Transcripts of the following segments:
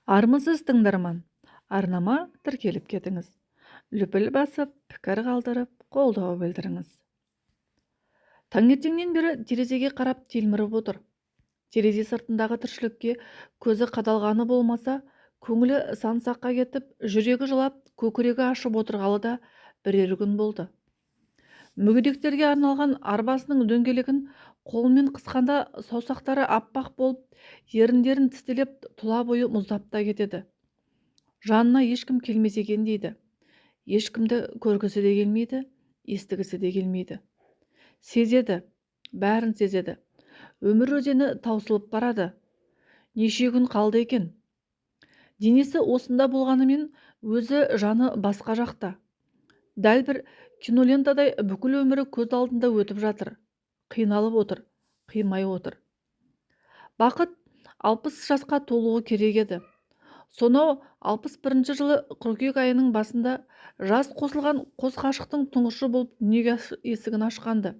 Армысыз, тыңдарман! Арнама тіркеліп кетіңіз, лүпіл басып, пікір қалдырып, қолдау білдіріңіз. Таңертеңнен бері терезеге қарап телміріп отыр. Терезе сыртындағы тіршілікке көзі қадалғаны болмаса, көңілі сан саққа кетіп, жүрегі жылап, көкірегі ашып отырғалы да бірер күн болды. Мүгедектерге арналған арбасының дөңгелегін қолымен қысқанда саусақтары аппақ болып, еріндерін тістелеп, тұла бойы мұздап та кетеді. Жанына ешкім келмесе екен дейді. Ешкімді көргісі де келмейді, естігісі де келмейді. Сезеді, бәрін сезеді. Өмір өзені таусылып барады. Неше күн қалды екен? Денесі осында болғанымен, өзі жаны басқа жақта. Дәл бір кинолентадай бүкіл өмірі көз алдында өтіп жатыр. Қиналып отыр, қимай отыр. Бақыт 60 жасқа толуы керек еді. Сонау 61 жылы қыркүйек айының басында жас қосылған қос ғашықтың тұңғышы болып дүниеге есігін ашқанды.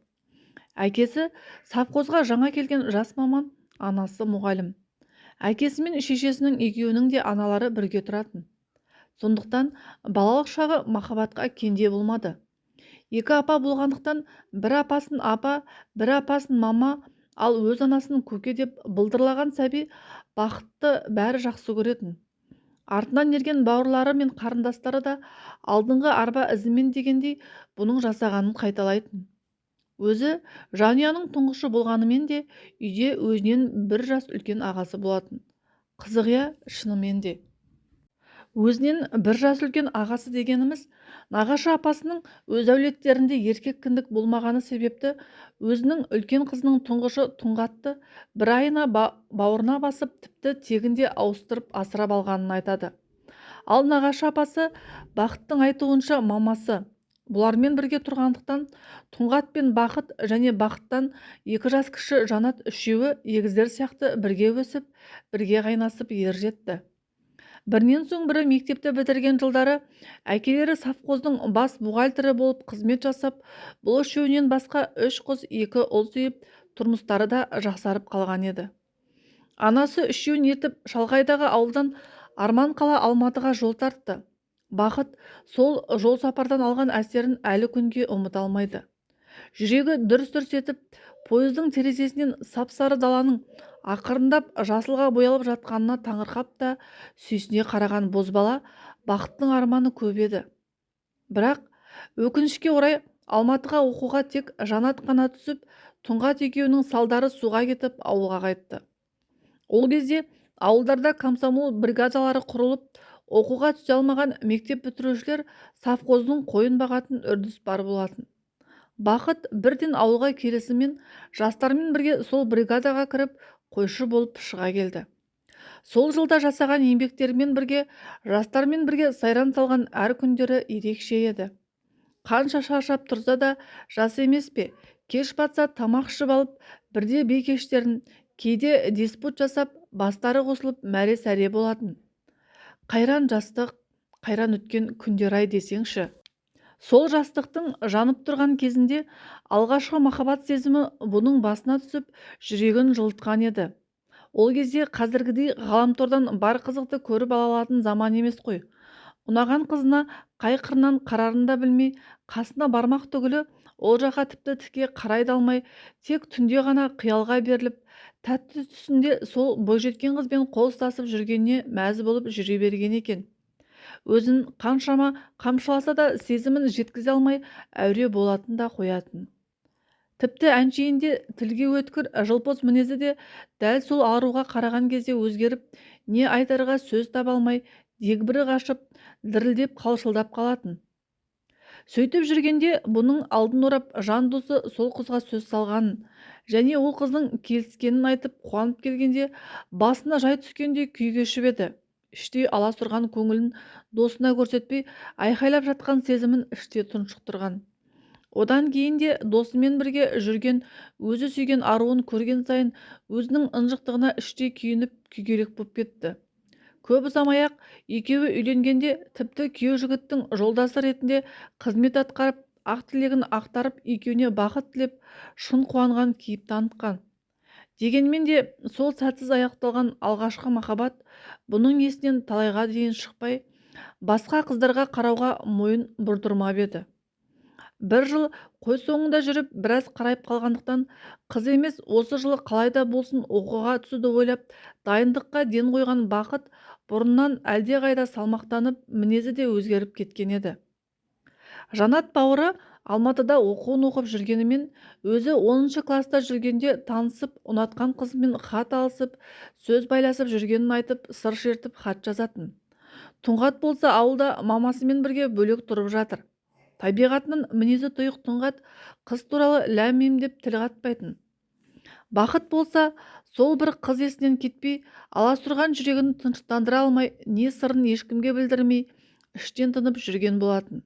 Әкесі совхозға жаңа келген жас маман, анасы мұғалім. Әкесі мен шешесінің екеуінің де аналары бірге тұратын. Сондықтан балалық шағы махаббатқа кенде болмады. Екі апа болғандықтан бір апасын апа, бір апасын мама, ал өз анасын көке деп былдырлаған сәби Бақытты бәрі жақсы көретін. Артынан ерген бауырлары мен қарындастары да алдыңғы арба ізімен дегендей бұның жасағанын қайталайтын. Өзі жанұяның тұңғышы болғанымен де үйде өзінен бір жас үлкен ағасы болатын. Қызық иә, шынымен де. Өзінен бір жас үлкен ағасы дегеніміз нағашы апасының өз әулеттерінде еркек кіндік болмағаны себепті өзінің үлкен қызының тұңғышы Тұңғатты бір айына бауырына басып, тіпті тегінде ауыстырып асырап алғанын айтады. Ал нағашы апасы Бақыттың айтуынша мамасы бұлармен бірге тұрғандықтан Тұңғат пен Бақыт және Бақыттан 2 жас кіші Жанат үшеуі егіздер сияқты бірге өсіп, бірге қайнасып ер жетті. Бірінен соң бірі мектепті бітірген жылдары әкелері совхоздың бас бухгалтері болып қызмет жасап, бұл үшеуінен басқа 3 қыз, 2 ұл сүйіп, тұрмыстары да жақсарып қалған еді. Анасы үшеуін ертіп шалғайдағы ауылдан арман қала Алматыға жол тартты. Бақыт сол жол сапардан алған әсерін әлі күнге ұмыта алмайды. Жүрегі дүрс-дүрс етіп, пойыздың терезесінен сап-сары даланың ақырындап жасылға боялып жатқанына таңырқап та сүйсіне қараған бозбала Бақыттың арманы көп еді. Бірақ өкінішке орай Алматыға оқуға тек Жанат қана түсіп, Тұңғат екеуінің салдары суға кетіп ауылға қайтты. Ол кезде ауылдарда комсомол бригадалары құрылып, оқуға түсе алмаған мектеп бітірушілер совхоздың қойын бағатын үрдіс бар болатын. Бақыт бірден ауылға келісімен жастармен бірге сол бригадаға кіріп, қойшы болып шыға келді. Сол жылда жасаған еңбектерімен бірге жастармен бірге сайран салған әр күндері ерекше еді. Қанша шаршап тұрса да жас емес пе, кеш батса тамақ ішіп алып, бірде би кештерін, кейде диспут жасап, бастары қосылып мәре-сәре болатын. Қайран жастық, қайран өткен күндер ай десеңші. Сол жастықтың жанып тұрған кезінде алғашқы махаббат сезімі бұның басына түсіп, жүрегін жылытқан еді. Ол кезде қазіргідей ғаламтордан бар қызықты көріп ала алатын заман емес қой. Ұнаған қызына қай қырынан қарарын да білмей, қасына бармақ түгілі, ол жаққа тіпті тіке қарай да алмай, тек түнде ғана қиялға беріліп, тәтті түсінде сол бойжеткен қызбен қол ұстасып жүргеніне мәз болып жүре берген екен. Өзін қаншама қамшыласа да сезімін жеткізе алмай әуре болатын да қоятын. Тіпті әншейінде тілге өткір жылпос мінезі де дәл сол аруға қараған кезде өзгеріп, не айтарға сөз таба алмай, дегбірі қашып, дірілдеп қалшылдап қалатын. Сөйтіп жүргенде бұның алдын орап жан досы сол қызға сөз салғанын және ол қыздың келіскенін айтып қуанып келгенде басына жай түскендей күй кешіп еді. Іштей аласұрған көңілін досына көрсетпей, айқайлап жатқан сезімін іште тұншықтырған. Одан кейін де досымен бірге жүрген өзі сүйген аруын көрген сайын өзінің ынжықтығына іштей күйініп күйгелек боп кетті. Көп ұзамай-ақ екеуі үйленгенде тіпті күйеу жігіттің жолдасы ретінде қызмет атқарып, ақ тілегін ақтарып екеуіне бақыт тілеп, шын қуанған кейіп танытқан. Дегенмен де сол сәтсіз аяқталған алғашқы махаббат бұның есінен талайға дейін шықпай, басқа қыздарға қарауға мойын бұрдырмап еді. Бір жыл қой соңында жүріп, біраз қарайып қалғандықтан, қыз емес, осы жылы қалай да болсын оқуға түсуді ойлап, дайындыққа ден қойған Бақыт бұрыннан әлдеқайда салмақтанып, мінезі де өзгеріп кеткен еді. Жанат бауыры Алматыда оқуын оқып жүргенімен, өзі 10 класста жүргенде танысып, ұнатқан қызымен хат алысып, сөз байласып жүргенін айтып, сыр шертіп хат жазатын. Тұңғат болса ауылда мамасымен бірге бөлек тұрып жатыр. Табиғатынан мінезі тұйық Тұңғат қыз туралы ләм-мим деп тіл қатпайтын. Бақыт болса, сол бір қыз есінен кетпей, аласұрған жүрегін тыныштандыра алмай, не сырын ешкімге білдірмей, іштен тынып жүрген болатын.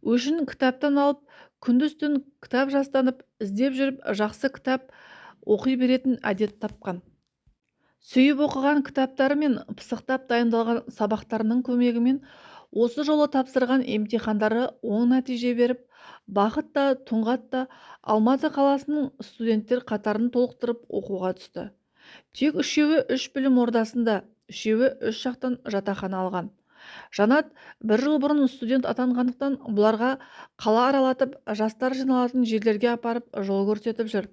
Өшін кітаптан алып, күндіз-түн кітап жастанып, іздеп жүріп жақсы кітап оқи беретін әдет тапқан. Сүйіп оқыған кітаптары мен пысықтап дайындалған сабақтарының көмегімен осы жолы тапсырған емтихандары оң нәтиже беріп, Бақыт та, Тұңғат та Алматы қаласының студенттер қатарын толықтырып оқуға түсті. Тек үшеуі үш білім ордасында, үшеуі үш жақтан жатақхана алған. Жанат бір жыл бұрын студент атанғандықтан бұларға қала аралатып, жастар жиналатын жерлерге апарып жол көрсетіп жүр.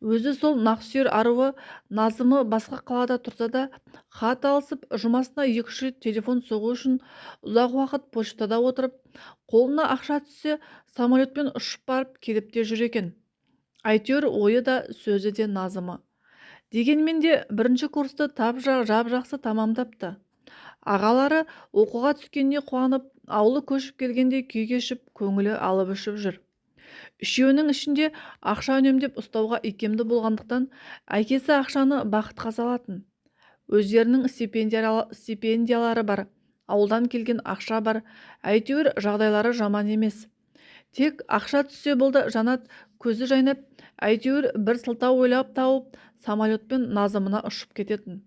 Өзі сол нақсүйер аруы Назымы басқа қалада тұрса да, хат алысып, жұмасына 2-3 рет телефон соғу үшін ұзақ уақыт почтада отырып, қолына ақша түссе, самолетпен ұшып барып келіп те жүр екен. Әйтеуір ойы да, сөзі де Назымы. Дегенмен де бірінші курсты тап жап-жақсы тамамдапты. Ағалары оқуға түскеніне қуанып, ауылы көшіп келгенде күй кешіп, көңілі алып ұшып жүр. Үшеуінің ішінде ақша үнемдеп ұстауға икемді болғандықтан, әкесі ақшаны Бақытқа салатын. Өздерінің стипендиялары бар, ауылдан келген ақша бар, әйтеуір жағдайлары жаман емес. Тек ақша түссе болды, Жанат көзі жайнап, әйтеуір бір сылтау ойлап тауып, самолетпен Назымына ұшып кететін.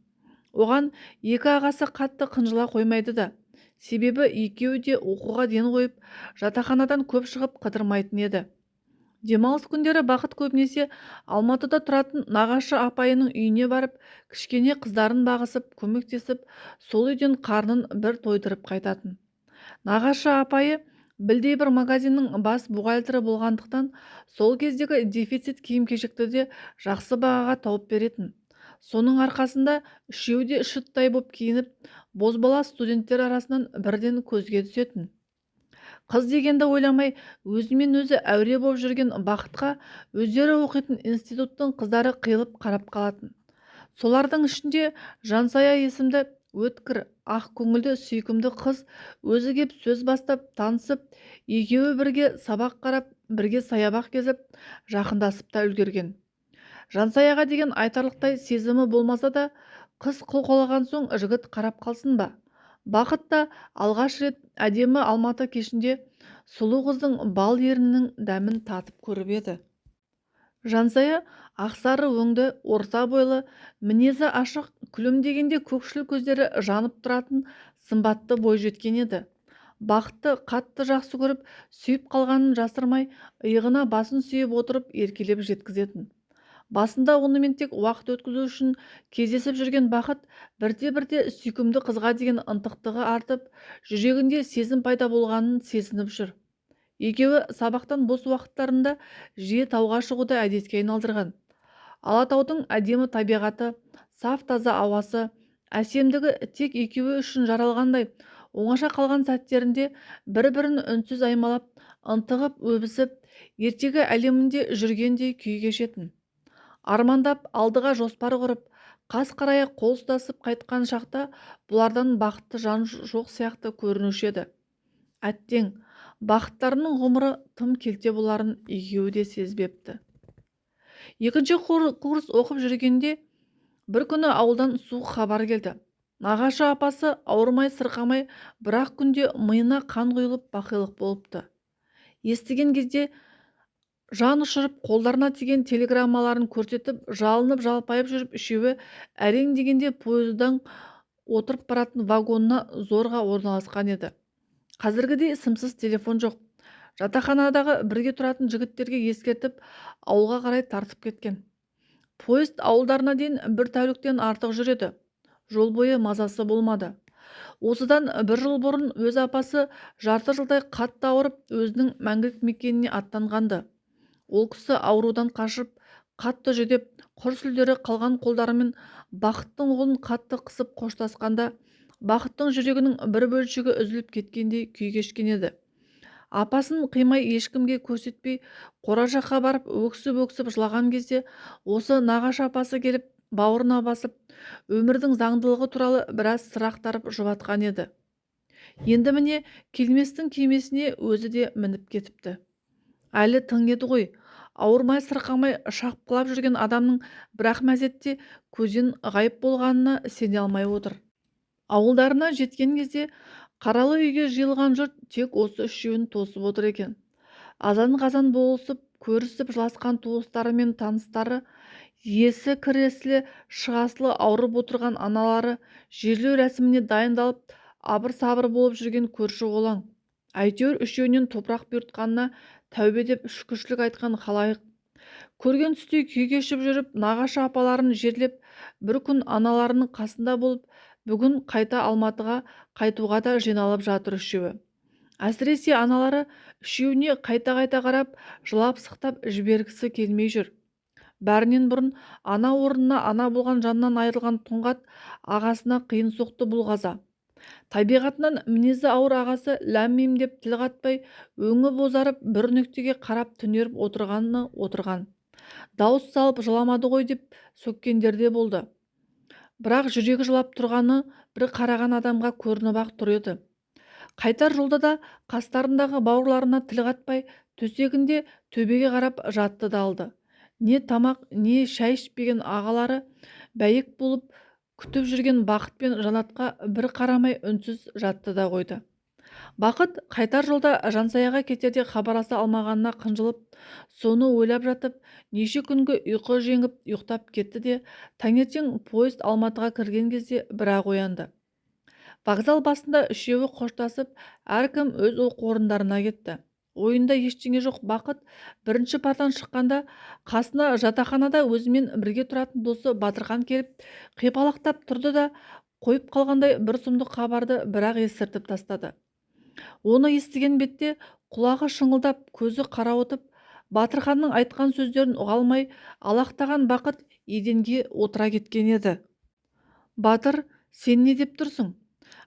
Оған екі ағасы қатты қынжыла қоймайды да. Себебі екеуі де оқуға ден қойып, жатақханадан көп шығып қыдырмайтын еді. Демалыс күндері Бақыт көбінесе Алматыда тұратын нағашы апайының үйіне барып, кішкене қыздарын бағысып, көмектесіп, сол үйден қарнын бір тойдырып қайтатын. Нағашы апайы білдей бір магазиннің бас бухгалтері болғандықтан, сол кездегі дефицит киім-кешекті де жақсы бағаға тауып беретін. Соның арқасында үшеуі де шыттай боп киініп, бозбала студенттер арасынан бірден көзге түсетін. Қыз дегенді ойламай, өзімен өзі әуре боп жүрген Бақытқа өздері оқитын институттың қыздары қиылып қарап қалатын. Солардың ішінде Жансая есімді өткір, ақ көңілді сүйкімді қыз өзі кеп сөз бастап, танысып, екеуі бірге сабақ қарап, бірге саябақ кезіп, жақындасып та үлгерген. Жансаяға деген айтарлықтай сезімі болмаса да, қыз қолқалаған соң жігіт қарап қалсын ба? Бақыт та алғаш рет әдемі Алматы кешінде сұлу қыздың бал ерінінің дәмін татып көріп еді. Жансая ақсары өңді, орта бойлы, мінезі ашық, күлімдегенде көкшіл көздері жанып тұратын сымбатты бойжеткен еді. Бақытты қатты жақсы көріп, сүйіп қалғанын жасырмай, иығына басын сүйеп отырып еркелеп жеткізетін. Басында онымен тек уақыт өткізу үшін кездесіп жүрген Бақыт бірте-бірте сүйкімді қызға деген ынтықтығы артып, жүрегінде сезім пайда болғанын сезініп жүр. Екеуі сабақтан бос уақыттарында жиі тауға шығуды әдетке айналдырған. Алатаудың әдемі табиғаты, саф таза ауасы, әсемдігі тек екеуі үшін жаралғандай, оңаша қалған сәттерінде бір-бірін үнсіз аймалап, ынтығып өбісіп, ертегі әлемінде жүргендей күй кешетін. Армандап, алдыға жоспар құрып, қас қарая қол ұстасып қайтқан шақта бұлардан бақытты жан жоқ сияқты көрінуші еді. Әттең, бақыттарының ғұмыры тым келте боларын екеуі де сезбепті. Екінші курс оқып жүргенде бір күні ауылдан суық хабар келді. Нағашы апасы ауырмай сырқамай бір-ақ күнде миына қан құйылып бақилық болыпты. Естіген кезде жан ұшырып, қолдарына тиген телеграммаларын көрсетіп, жалынып жалпайып жүріп үшеуі әрең дегенде пойыздан отырып баратын вагонына зорға орналасқан еді. Қазіргідей сымсыз телефон жоқ. Жатақханадағы бірге тұратын жігіттерге ескертіп, ауылға қарай тартып кеткен. Поезд ауылдарына дейін бір тәуліктен артық жүреді. Жол бойы мазасы болмады. Осыдан бір жыл бұрын өз апасы жарты жылдай қатты ауырып, өзінің мәңгілік мекеніне аттанғанды. Ол кісі аурудан қашып, қатты жүдеп, құр сүлдері қалған қолдарымен Бақыттың қолын қатты қысып қоштасқанда, Бақыттың жүрегінің бір бөлшегі үзіліп кеткендей күй кешкен еді. Апасын қимай ешкімге көрсетпей қора жаққа барып өксіп-өксіп жылаған кезде осы нағашы апасы келіп бауырына басып, өмірдің заңдылығы туралы біраз сыр ақтарып жұбатқан еді. Енді міне келместің кемесіне өзі де мініп кетіпті. Әлі тың еді ғой. Ауырмай сырқамай шапқылап жүрген адамның бір-ақ мезетте көзден ғайып болғанына сене алмай отыр. Ауылдарына жеткен кезде қаралы үйге жиылған жұрт тек осы үшеуін тосып отыр екен. Азан-қазан болысып, көрісіп жыласқан туыстары мен таныстары, есі кіресілі шығасылы ауырып отырған аналары, жерлеу рәсіміне дайындалып, абыр-сабыр болып жүрген көрші-қолаң. Әйтеуір үшеуінен топырақ бұйыртқанына тәубе деп шүкіршілік айтқан халайық. Көрген түстей күй кешіп жүріп, нағашы апаларын жерлеп, бір күн аналарының қасында болып, бүгін қайта Алматыға қайтуға да жиналып жатыр үшеуі. Әсіресе аналары үшеуіне қайта-қайта қарап, жылап-сықтап жібергісі келмей жүр. Бәрінен бұрын ана орнына ана болған жаннан айырылған Тұңғат ағасына қиын соқты бұл қаза. Табиғатынан мінезі ауыр ағасы ләм-мим деп тіл қатпай, өңі бозарып бір нүктеге қарап түнеріп отырғаны отырған. Дауыс салып жыламады ғой деп сөккендер де болды. Бірақ жүрегі жылап тұрғаны бір қараған адамға көрініп-ақ тұр еді. Қайтар жолда да қастарындағы бауырларына тіл қатпай, төсегінде төбеге қарап жатты да алды. Не тамақ, не шай ішпеген ағалары бәйек болып күтіп жүрген Бақыт пен Жанатқа бір қарамай үнсіз жатты да қойды. Бақыт қайтар жолда Жансаяға кетерде хабарласа алмағанына қынжылып, соны ойлап жатып, неше күнгі ұйқы жеңіп ұйықтап кетті де, таңертең поезд Алматыға кірген кезде бірақ оянды. Вокзал басында үшеуі қоштасып, әркім өз оқу орындарына кетті. Ойында ештеңе жоқ Бақыт бірінші партан шыққанда қасына жатақханада өзімен бірге тұратын досы Батырхан келіп, қипалақтап тұрды да, қойып қалғандай бір сұмдық хабарды бірақ естіртіп тастады. Оны естіген бетте құлағы шыңылдап, көзі қарауытып, Батырханның айтқан сөздерін ұға алмай, алақтаған Бақыт еденге отыра кеткен еді. Батыр, сен не деп тұрсың?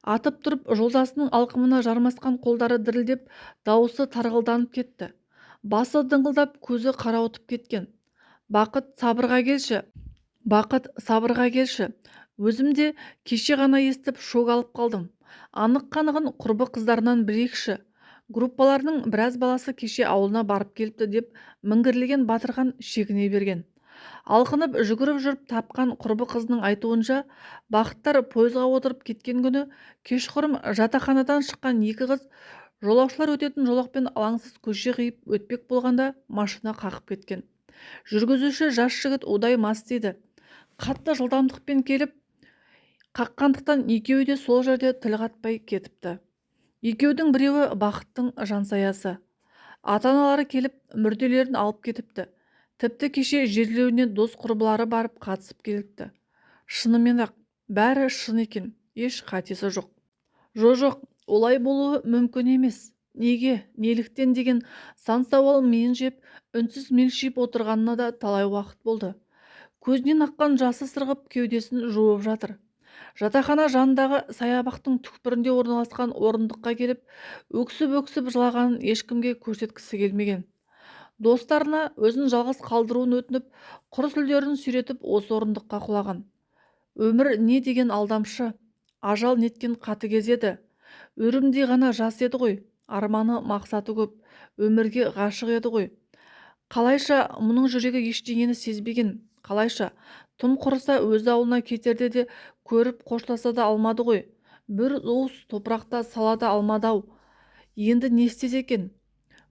Атып тұрып, жолдасының алқымына жармасқан қолдары дірілдеп, дауысы тарғылданып кетті. Басы дыңғылдап, көзі қарауытып кеткен. Бақыт, сабырға келші. Бақыт, сабырға келші. Өзім де кеше ғана естіп шок алып қалдым. Анық-қанығын құрбы қыздарынан білейікші. Группаларының біраз баласы кеше ауылына барып келіпті деп міңгірлеген Батырхан шегіне берген. Алқынып жүгіріп жүріп тапқан құрбы қызының айтуынша, Бақыттар пойызға отырып кеткен күні кешқұрым жатақханадан шыққан екі қыз жолаушылар өтетін жолақпен алаңсыз көше қиып өтпек болғанда машина қағып кеткен. Жүргізуші жас жігіт удай мас дейді. Қатты жылдамдықпен келіп қаққандықтан екеуі де сол жерде тіл қатпай кетіпті. Екеудің біреуі Бақыттың Жансаясы. Ата-аналары келіп мүрделерін алып кетіпті. Тіпті кеше жерлеуіне дос құрбылары барып қатысып келіпті. Шынымен-ақ, бәрі шын екен, еш қатесі жоқ. Жо-жоқ, олай болуы мүмкін емес. Неге, неліктен деген сан сауал миын жеп, үнсіз мелшиіп отырғанына да талай уақыт болды. Көзінен аққан жасы сырғып, кеудесін жуып жатыр. Жатақхана жанындағы саябақтың түкпірінде орналасқан орындыққа келіп, өксіп-өксіп жылағанын ешкімге көрсеткісі келмеген. Достарына өзін жалғыз қалдыруын өтініп, құр сүлдерін сүйретіп осы орындыққа құлаған. Өмір не деген алдамшы, ажал неткен қатыгез еді. Өрімдей ғана жас еді ғой, арманы мақсаты көп, өмірге ғашық еді ғой. Қалайша мұның жүрегі ештеңені сезбеген, қалайша тым құрыса өз ауылына кетерде де көріп қоштаса да алмады ғой. Бір уыс топырақта сала да алмады-ау. Енді не істесе екен?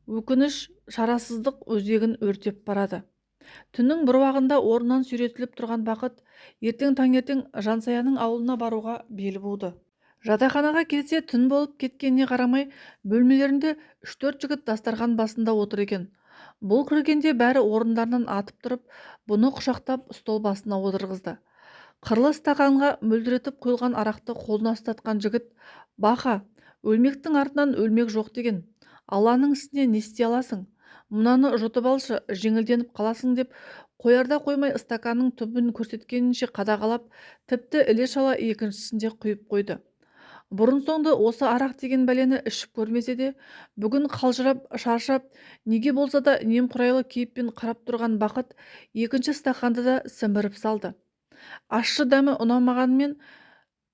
Өкініш, шарасыздық өзегін өртеп барады. Түннің бір уағында орнынан сүйретіліп тұрған Бақыт ертең таңертең Жансаяның ауылына баруға бел буды. Жатақханаға келсе түн болып кеткеніне қарамай бөлмелерінде 3-4 жігіт дастархан басында отыр екен. Бұл кіргенде бәрі орындарынан атып тұрып, бұны құшақтап стол басына отырғызды. Қырлы стақанға мөлдіретіп құйылған арақты қолына ұстатқан жігіт, «Баха, өлмектің артынан өлмек жоқ деген. Алланың ісіне не істей аласың? Мынаны жұтып алшы, жеңілденіп қаласың» деп қоярда қоймай стаканның түбін көрсеткенінше қадағалап, тіпті іле-шала екіншісін де құйып қойды. Бұрын-соңды осы арақ деген бәлені ішіп көрмесе де, бүгін қалжырап, шаршап, неге болса да немқұрайлы кейіппен қарап тұрған Бақыт екінші стақанды да сіміріп салды. Ащы дәмі ұнамағанымен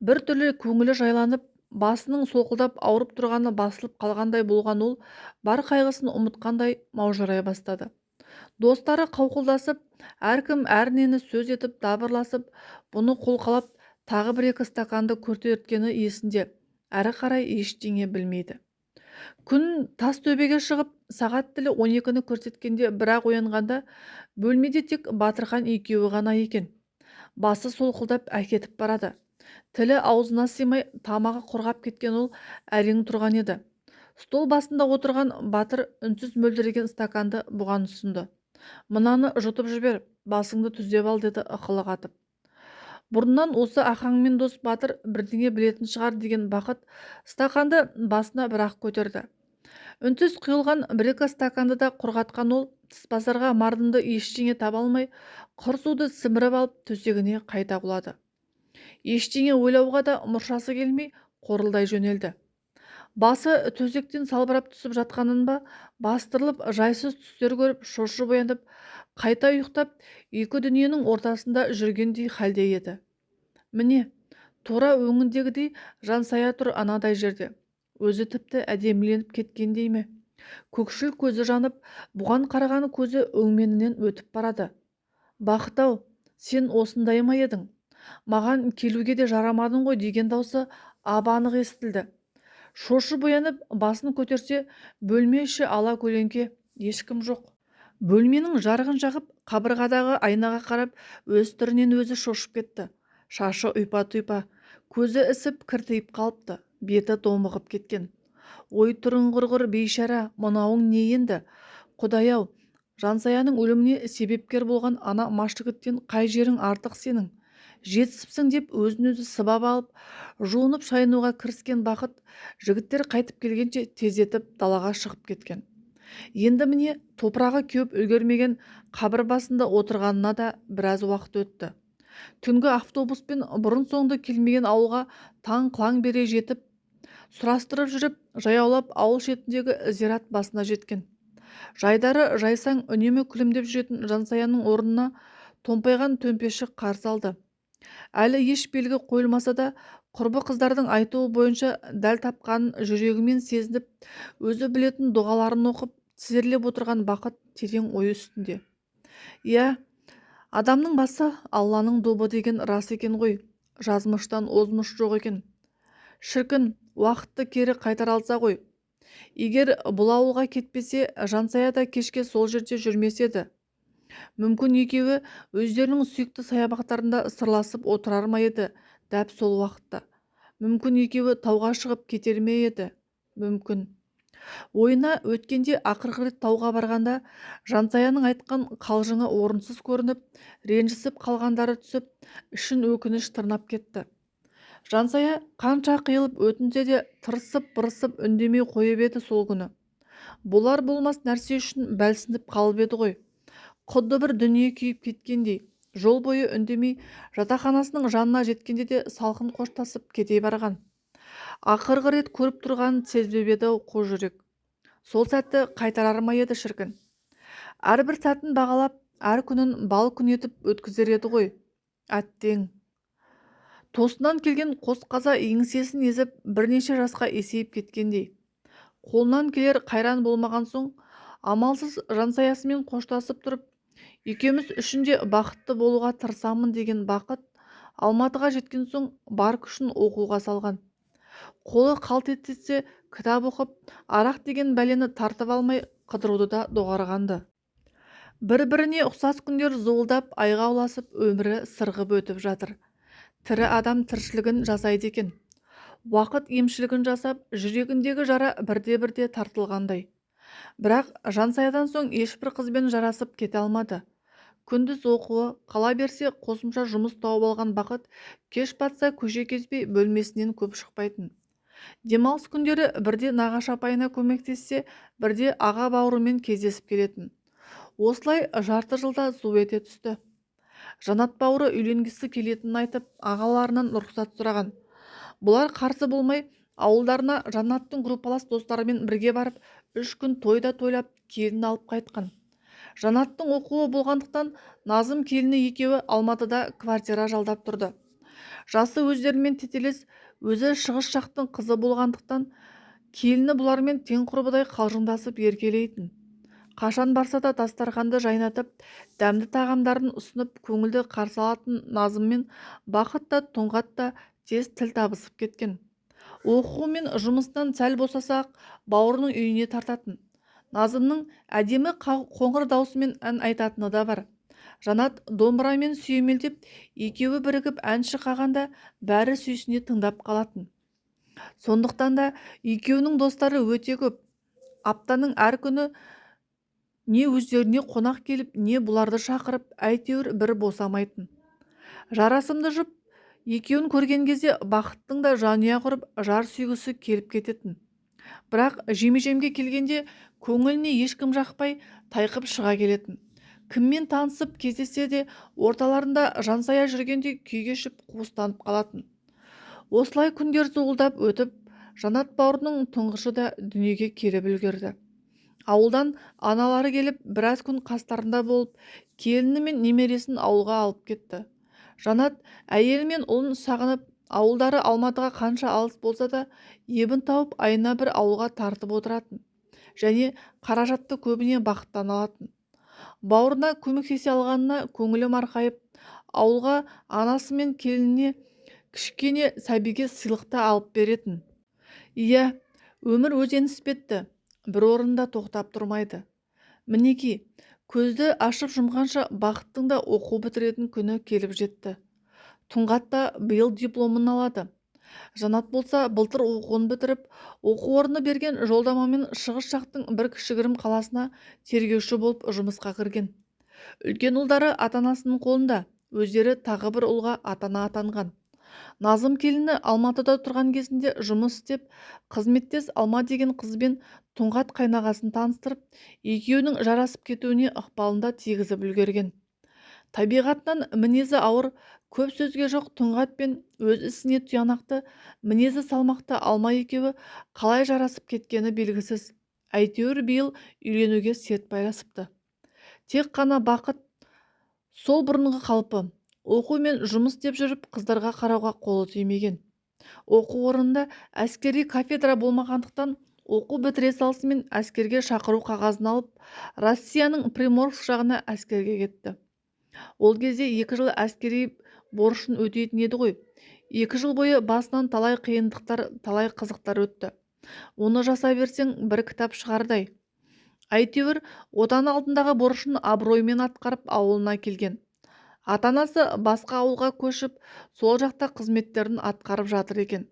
бір түрлі көңілі жайланып, басының солқылдап ауырып тұрғаны басылып қалғандай болған ол бар қайғысын ұмытқандай маужырай бастады. Достары қауқылдасып, әркім әрнені сөз етіп дабырласып, бұны қолқалап тағы бір-екі стаканды көтерткені есінде, әрі қарай ештеңе білмейді. Күн тас төбеге шығып, сағат тілі 12-ні көрсеткенде бірақ оянғанда бөлмеде тек Батырхан екеуі ғана екен. Басы солқылдап әкетіп барады. Тілі аузына сыймай, тамағы құрғап кеткен ол әрең тұрған еді. Стол басында отырған Батыр үнсіз мөлдіреген стаканды бұған ұсынды. «Мынаны жұтып жібер, басыңды түзеп ал», деді ықылық атып. Бұрыннан осы Ахаңмен дос Батыр бірдеңе білетін шығар деген Бақыт стақанды басына бірақ көтерді. Үнсіз құйылған бір-екі стаканды да құрғатқан ол тіс басарға мардымды ештеңе таба алмай, құр суды сіміріп алып төсегіне қайта құлады. Ештеңе ойлауға да мұршасы келмей қорылдай жөнелді. Басы төсектен салбырап түсіп жатқанын ба, бастырылып жайсыз түстер көріп шошып оянып, қайта ұйықтап, екі дүниенің ортасында жүргендей халде еді. Міне, тура өңіндегідей Жансая тұр анадай жерде. Өзі тіпті әдеміленіп кеткендей ме? Көкшіл көзі жанып, бұған қараған көзі өңменінен өтіп барады. «Бақыт-ау, сен осындай ма едің? Маған келуге де жарамадың ғой» деген даусы ап-анық естілді. Шошып оянып, басын көтерсе, бөлме іші ала көлеңке, ешкім жоқ. Бөлменің жарығын жағып, қабырғадағы айнаға қарап, өз түрінен өзі шошып кетті. Шашы ұйпа-тұйпа, көзі ісіп кіртиіп қалыпты, беті домығып кеткен. Ой, түрің құрғыр бейшара, мынауың не енді? Құдай-ау, Жансаяның өліміне себепкер болған ана машжігіттен қай жерің артық сенің? Жетісіпсің деп өзін-өзі сыбап алып, жуынып шайынуға кіріскен Бақыт жігіттер қайтып келгенше тездетіп далаға шығып кеткен. Енді міне топырағы кеуіп үлгермеген қабір басында отырғанына да біраз уақыт өтті. Түнгі автобуспен бұрын-соңды келмеген ауылға таң қылаң бере жетіп, сұрастырып жүріп, жаяулап ауыл шетіндегі зират басына жеткен. Жайдары жайсаң үнемі күлімдеп жүретін Жансаяның орнына томпайған төмпешік қарсы алды. Әлі еш белгі қойылмаса да, құрбы қыздардың айтуы бойынша дәл тапқанын жүрегімен сезініп, өзі білетін дұғаларын оқып, тізерлеп отырған Бақыт терең ой үстінде. Иә, адамның басы Алланың добы деген рас екен ғой, жазмыштан озмыш жоқ екен. Шіркін, уақытты кері қайтара алса ғой. Егер бұл ауылға кетпесе, Жансая да кешке сол жерде жүрмес еді. Мүмкін екеуі өздерінің сүйікті саябақтарында сырласып отырар ма еді дәп сол уақытта. Мүмкін екеуі тауға шығып кетер ме еді? Мүмкін. Ойына өткенде ақырғы рет тауға барғанда Жансаяның айтқан қалжыңы орынсыз көрініп, ренжісіп қалғандары түсіп, ішін өкініш тырнап кетті. Жансая қанша қиылып өтінсе де тырысып-бырысып үндемей қойып еді сол күні. Болар болмас нәрсе үшін бәлсініп қалып еді ғой. Құдды бір дүние күйіп кеткендей, жол бойы үндемей жатақханасының жанына жеткенде де салқын қоштасып кете барған. Ақырғы рет көріп тұрғанын сезбеп еді қу жүрек. Сол сәтті қайтарар ма еді шіркін. Әрбір сәтін бағалап, әр күнін бал күн етіп өткізер еді ғой. Әттең. Тосынан келген қос қаза еңсесін езіп, бірнеше жасқа есейіп кеткендей. Қолынан келер қайран болмаған соң, амалсыз Жансаясымен қоштасып тұрып, екеуміз үшін де бақытты болуға тырысамын деген Бақыт Алматыға жеткен соң бар күшін оқуға салған. Қолы қалт етсе кітап оқып, арақ деген бәлені тартып алмай қыдыруды да доғарғанды. Бір-біріне ұқсас күндер зуылдап, айға ұласып, өмірі сырғып өтіп жатыр. Тірі адам тіршілігін жасайды екен. Уақыт емшілігін жасап, жүрегіндегі жара бірде-бірде тартылғандай. Бірақ Жансаядан соң ешбір қызбен жарасып кете алмады. Күндіз оқуы, қала берсе қосымша жұмыс тауып алған Бақыт кеш батса көше кезбей бөлмесінен көп шықпайтын. Демалыс күндері бірде нағашы апайына көмектессе, бірде аға бауырымен кездесіп келетін. Осылай жарты жылда зу ете түсті. Жанат бауыры үйленгісі келетінін айтып, ағаларынан рұқсат сұраған. Бұлар қарсы болмай, ауылдарына Жанаттың группалас достарымен бірге барып, 3 күн тойда тойлап, келін алып қайтқан. Жанаттың оқуы болғандықтан Назым келіні екеуі Алматыда квартира жалдап тұрды. Жасы өздерімен тетелес, өзі шығыс жақтың қызы болғандықтан келіні бұлармен тең құрбыдай қалжыңдасып еркелейтін. Қашан барса да дастарханды жайнатып, дәмді тағамдарын ұсынып, көңілді қарсы алатын Назыммен Бақыт та, Тұңғат та тез тіл табысып кеткен. Оқуы мен жұмысынан сәл босаса-ақ бауырының үйіне тартатын. Назымның әдемі қоңыр даусымен ән айтатыны да бар. Жанат домбырамен сүйемелдеп, екеуі бірігіп ән шырқағанда бәрі сүйсіне тыңдап қалатын. Сондықтан да екеуінің достары өте көп. Аптаның әр күні не өздеріне қонақ келіп, не бұларды шақырып, әйтеуір бір босамайтын. Жарасымды жұп екеуін көрген кезде Бақыттың да жанұя құрып, жар сүйгісі келіп кететін. Бірақ жеме-жемге келгенде көңіліне ешкім жақпай, тайқып шыға келетін. Кіммен танысып кездессе де орталарында Жансая жүргенде күй кешіп қуыстанып қалатын. Осылай күндер зуылдап өтіп, Жанат бауырының тұңғышы да дүниеге келіп үлгерді. Ауылдан аналары келіп, біраз күн қастарында болып, келіні мен немересін ауылға алып кетті. Жанат әйелі мен ұлын сағынып, ауылдары Алматыға қанша алыс болса да, ебін тауып айына бір ауылға тартып отыратын. Және қаражатты көбіне Бақыттан алатын. Бауырына көмектесе алғанына көңілі марқайып, ауылға анасы мен келініне кішкене сәбиге сыйлық та алып беретін. Иә, өмір өзен іспетті, бір орында тоқтап тұрмайды. Мінеки, көзді ашып жұмғанша Бақыттың да оқу бітіретін күні келіп жетті. Тұңғат та биыл дипломын алады. Жанат болса былтыр оқуын бітіріп, оқу орны берген жолдамамен шығыс жақтың бір кішігірім қаласына тергеуші болып жұмысқа кірген. Үлкен ұлдары ата-анасының қолында, өздері тағы бір ұлға ата-ана атанған. Назым келіні Алматыда тұрған кезінде жұмыс істеп, қызметтес Алма деген қызбен Тұңғат қайнағасын таныстырып, екеуінің жарасып кетуіне ықпалын да тигізіп үлгерген. Табиғатынан мінезі ауыр, көп сөзге жоқ Тұңғат пен өз ісіне тұянақты, мінезі салмақты Алма екеуі қалай жарасып кеткені белгісіз. Әйтеуір биыл үйленуге серт байласыпты. Тек қана Бақыт сол бұрынғы қалпы, оқу мен жұмыс деп жүріп қыздарға қарауға қолы тимеген. Оқу орнында әскери кафедра болмағандықтан оқу бітіре салысымен әскерге шақыру қағазын алып, Россияның Приморск жағына әскерге кетті. Ол кезде 2 жыл әскери борышын өтейтін еді ғой. 2 жыл бойы басынан талай қиындықтар, талай қызықтар өтті. Оны жаса берсең бір кітап шығардай. Әйтеуір отан алдындағы борышын абыроймен атқарып ауылына келген. Ата-анасы басқа ауылға көшіп, сол жақта қызметтерін атқарып жатыр екен.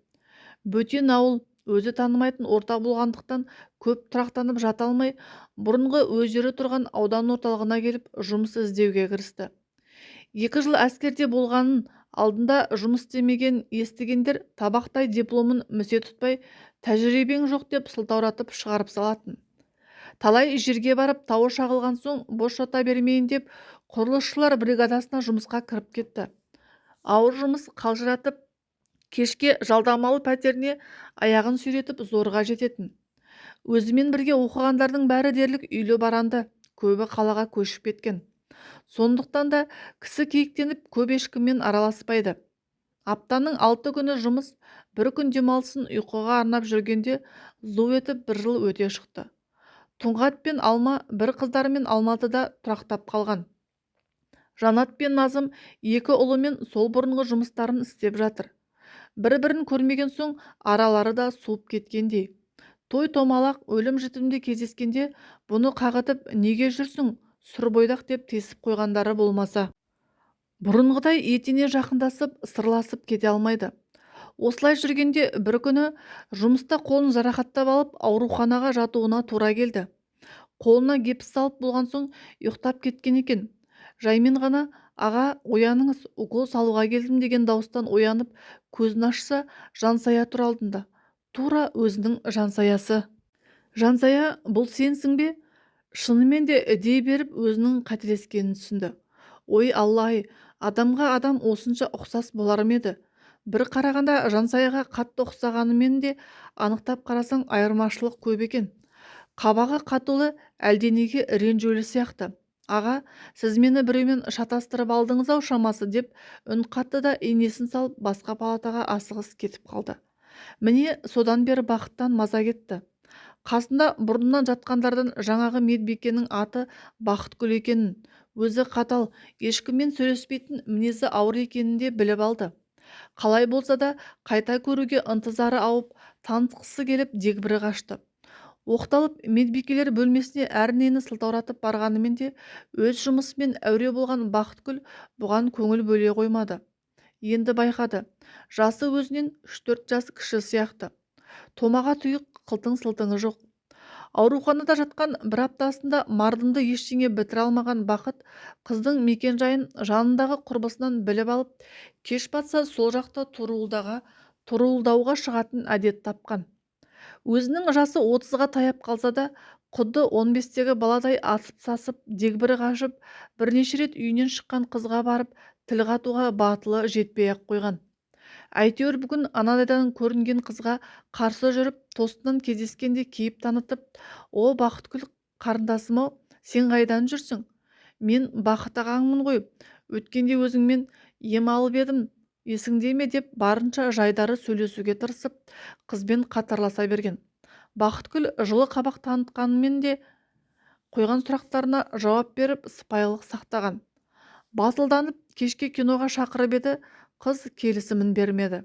Бөтен ауыл, өзі танымайтын орта болғандықтан көп тұрақтанып жата алмай, бұрынғы өздері тұрған аудан орталығына келіп жұмыс іздеуге кірісті. 2 жыл әскерде болғанын, алдында жұмыс істемеген естігендер табақтай дипломын місе тұтпай, тәжірибең жоқ деп сылтауратып шығарып салатын. Талай жерге барып тауы шағылған соң бос жата бермейін деп құрылысшылар бригадасына жұмысқа кіріп кетті. Ауыр жұмыс қалжыратып, кешке жалдамалы пәтеріне аяғын сүйретіп зорға жететін. Өзімен бірге оқығандардың бәрі дерлік үйлі баранды, көбі қалаға көшіп кеткен. Сондықтан да кісі кейіктеніп көп ешкіммен араласпайды. Аптаның 6 күні жұмыс, бір күн демалысын ұйқыға арнап жүргенде зу етіп бір жыл өте шықты. Тұңғат пен Алма бір қыздарымен Алматыда тұрақтап қалған. Жанат пен Назым 2 ұлымен сол бұрынғы жұмыстарын істеп жатыр. Бір-бірін көрмеген соң аралары да суып кеткендей. Той томалақ өлім-жітімде кездескенде бұны қағытып неге жүрсің, сұр бойдақ деп тесіп қойғандары болмаса. Бұрынғыдай етене жақындасып, сырласып кете алмайды. Осылай жүргенде бір күні жұмыста қолын жарақаттап алып, ауруханаға жатуына тура келді. Қолына гипс салып болған соң ұйықтап кеткен екен. Жаймен ғана «Аға, ояныңыз, укол салуға келдім» деген дауыстан оянып, көзін ашса, Жансая тұр алдында. Тура өзінің Жансаясы. «Жансая, бұл сенсің бе?» Шынымен де дей беріп өзінің қателескенін түсінді. Ой, Алла-ай, адамға адам осынша ұқсас болар ма еді? Бір қарағанда Жансаяға қатты ұқсағанымен де анықтап қарасаң айырмашылық көп екен. Қабағы қатулы, әлденеге ренжулі сияқты. «Аға, сіз мені біреумен шатастырып алдыңыз-ау шамасы», деп үн қатты да инесін салып басқа палатаға асығыс кетіп қалды. Міне, содан бері Бақыттан маза кетті. Қасында бұрыннан жатқандардан жаңағы медбикенің аты Бақытгүл екенін, өзі қатал, ешкіммен сөйлеспейтін, мінезі ауыр екенін де біліп алды. Қалай болса да қайта көруге ынтызары ауып, танысқысы келіп дегбірі қашты. Оқталып медбикелер бөлмесіне әрнені сылтауратып барғанымен де өз жұмысымен әуре болған Бақытгүл бұған көңіл бөле қоймады. Енді байқады, жасы өзінен 3-4 жас кіші сияқты. Томаға тұйық, қылтың-сылтыңы жоқ. Ауруханада жатқан бір аптасында мардымды ештеңе бітіре алмаған Бақыт қыздың мекен-жайын жанындағы құрбысынан біліп алып, кеш батса сол жақта торуылдауға шығатын әдет тапқан. Өзінің жасы 30-ға таяп қалса да, құдды 15-тегі баладай асып-сасып, дегбірі қашып, бірнеше рет үйінен шыққан қызға барып тіл қатуға батылы жетпей-ақ қойған. Әйтеуір бүгін анадайдан көрінген қызға қарсы жүріп, тосыннан кездескенде кейіп танытып, «О, Бақытгүл қарындасым-ау, сен қайдан жүрсің? Мен Бақыт ағаңмын ғой, өткенде өзіңмен ем алып едім, есіңде ме?» деп барынша жайдары сөйлесуге тырысып, қызбен қатарласа берген. Бақытгүл жылы қабақ танытқанымен де қойған сұрақтарына жауап беріп, сыпайылық сақтаған. Батылданып кешке киноға шақырып еді, қыз келісімін бермеді.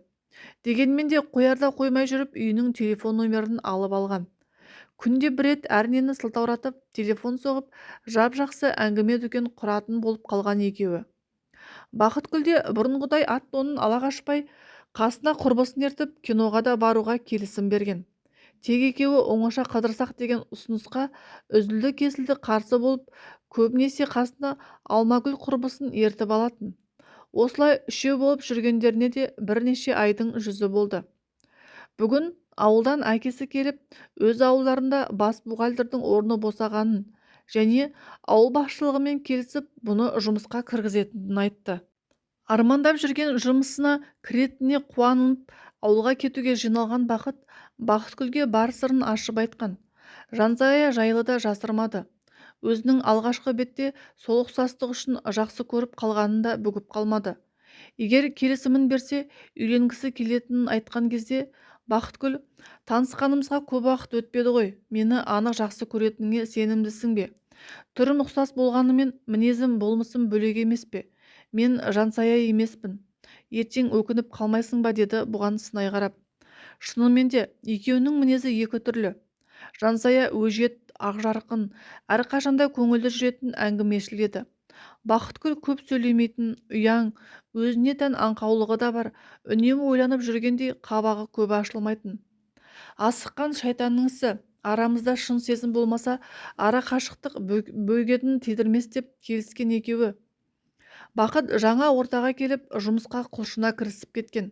Дегенмен де қоярда қоймай жүріп үйінің телефон номерін алып алған. Күнде бір рет әрнені сылтауратып, телефон соғып, жап-жақсы әңгіме-дүкен құратын болып қалған екеуі. Бақытгүл де бұрынғыдай ат-тонын ала қашпай, қасына құрбысын ертіп, киноға да баруға келісім берген. Тек екеуі оңаша қыдырсақ деген ұсынысқа үзілді-кесілді қарсы болып, көбінесе қасына Алмагүл құрбысын ертіп алатын. Осылай үшеу болып жүргендеріне де бірнеше айдың жүзі болды. Бүгін ауылдан әкесі келіп, өз ауылдарында бас бухгалтердің орны босағанын және ауыл басшылығымен келісіп, бұны жұмысқа кіргізетінін айтты. Армандап жүрген жұмысына кіретініне қуанып, ауылға кетуге жиналған Бақыт Бақытгүлге бар сырын ашып айтқан. Жансая жайлы да жасырмады. Өзінің алғашқы бетте сол ұқсастық үшін жақсы көріп қалғанын да бүгіп қалмады. Егер келісімін берсе, үйленгісі келетінін айтқан кезде Бақытгүл, «Танысқанымызға көп уақыт өтпеді ғой, мені анық жақсы көретініңе сенімдісің бе? Түрім ұқсас болғанымен мінезім, болмысым бөлек емес пе? Мен Жансая емеспін. Ертең өкініп қалмайсың ба?» деді бұған сынай қарап. Шынымен де екеуінің мінезі екі түрлі. Жансая өжет, ақжарқын, әрқашанда көңілді жүретін әңгімешіл еді. Бақытгүл көп сөйлемейтін, ұяң, өзіне тән аңқаулығы да бар, үнемі ойланып жүргендей қабағы көп ашылмайтын. Асыққан шайтанның ісі, арамызда шын сезім болмаса, ара қашықтық бөгетін тидірмес деп келіскен екеуі. Бақыт жаңа ортаға келіп, жұмысқа құлшына кірісіп кеткен.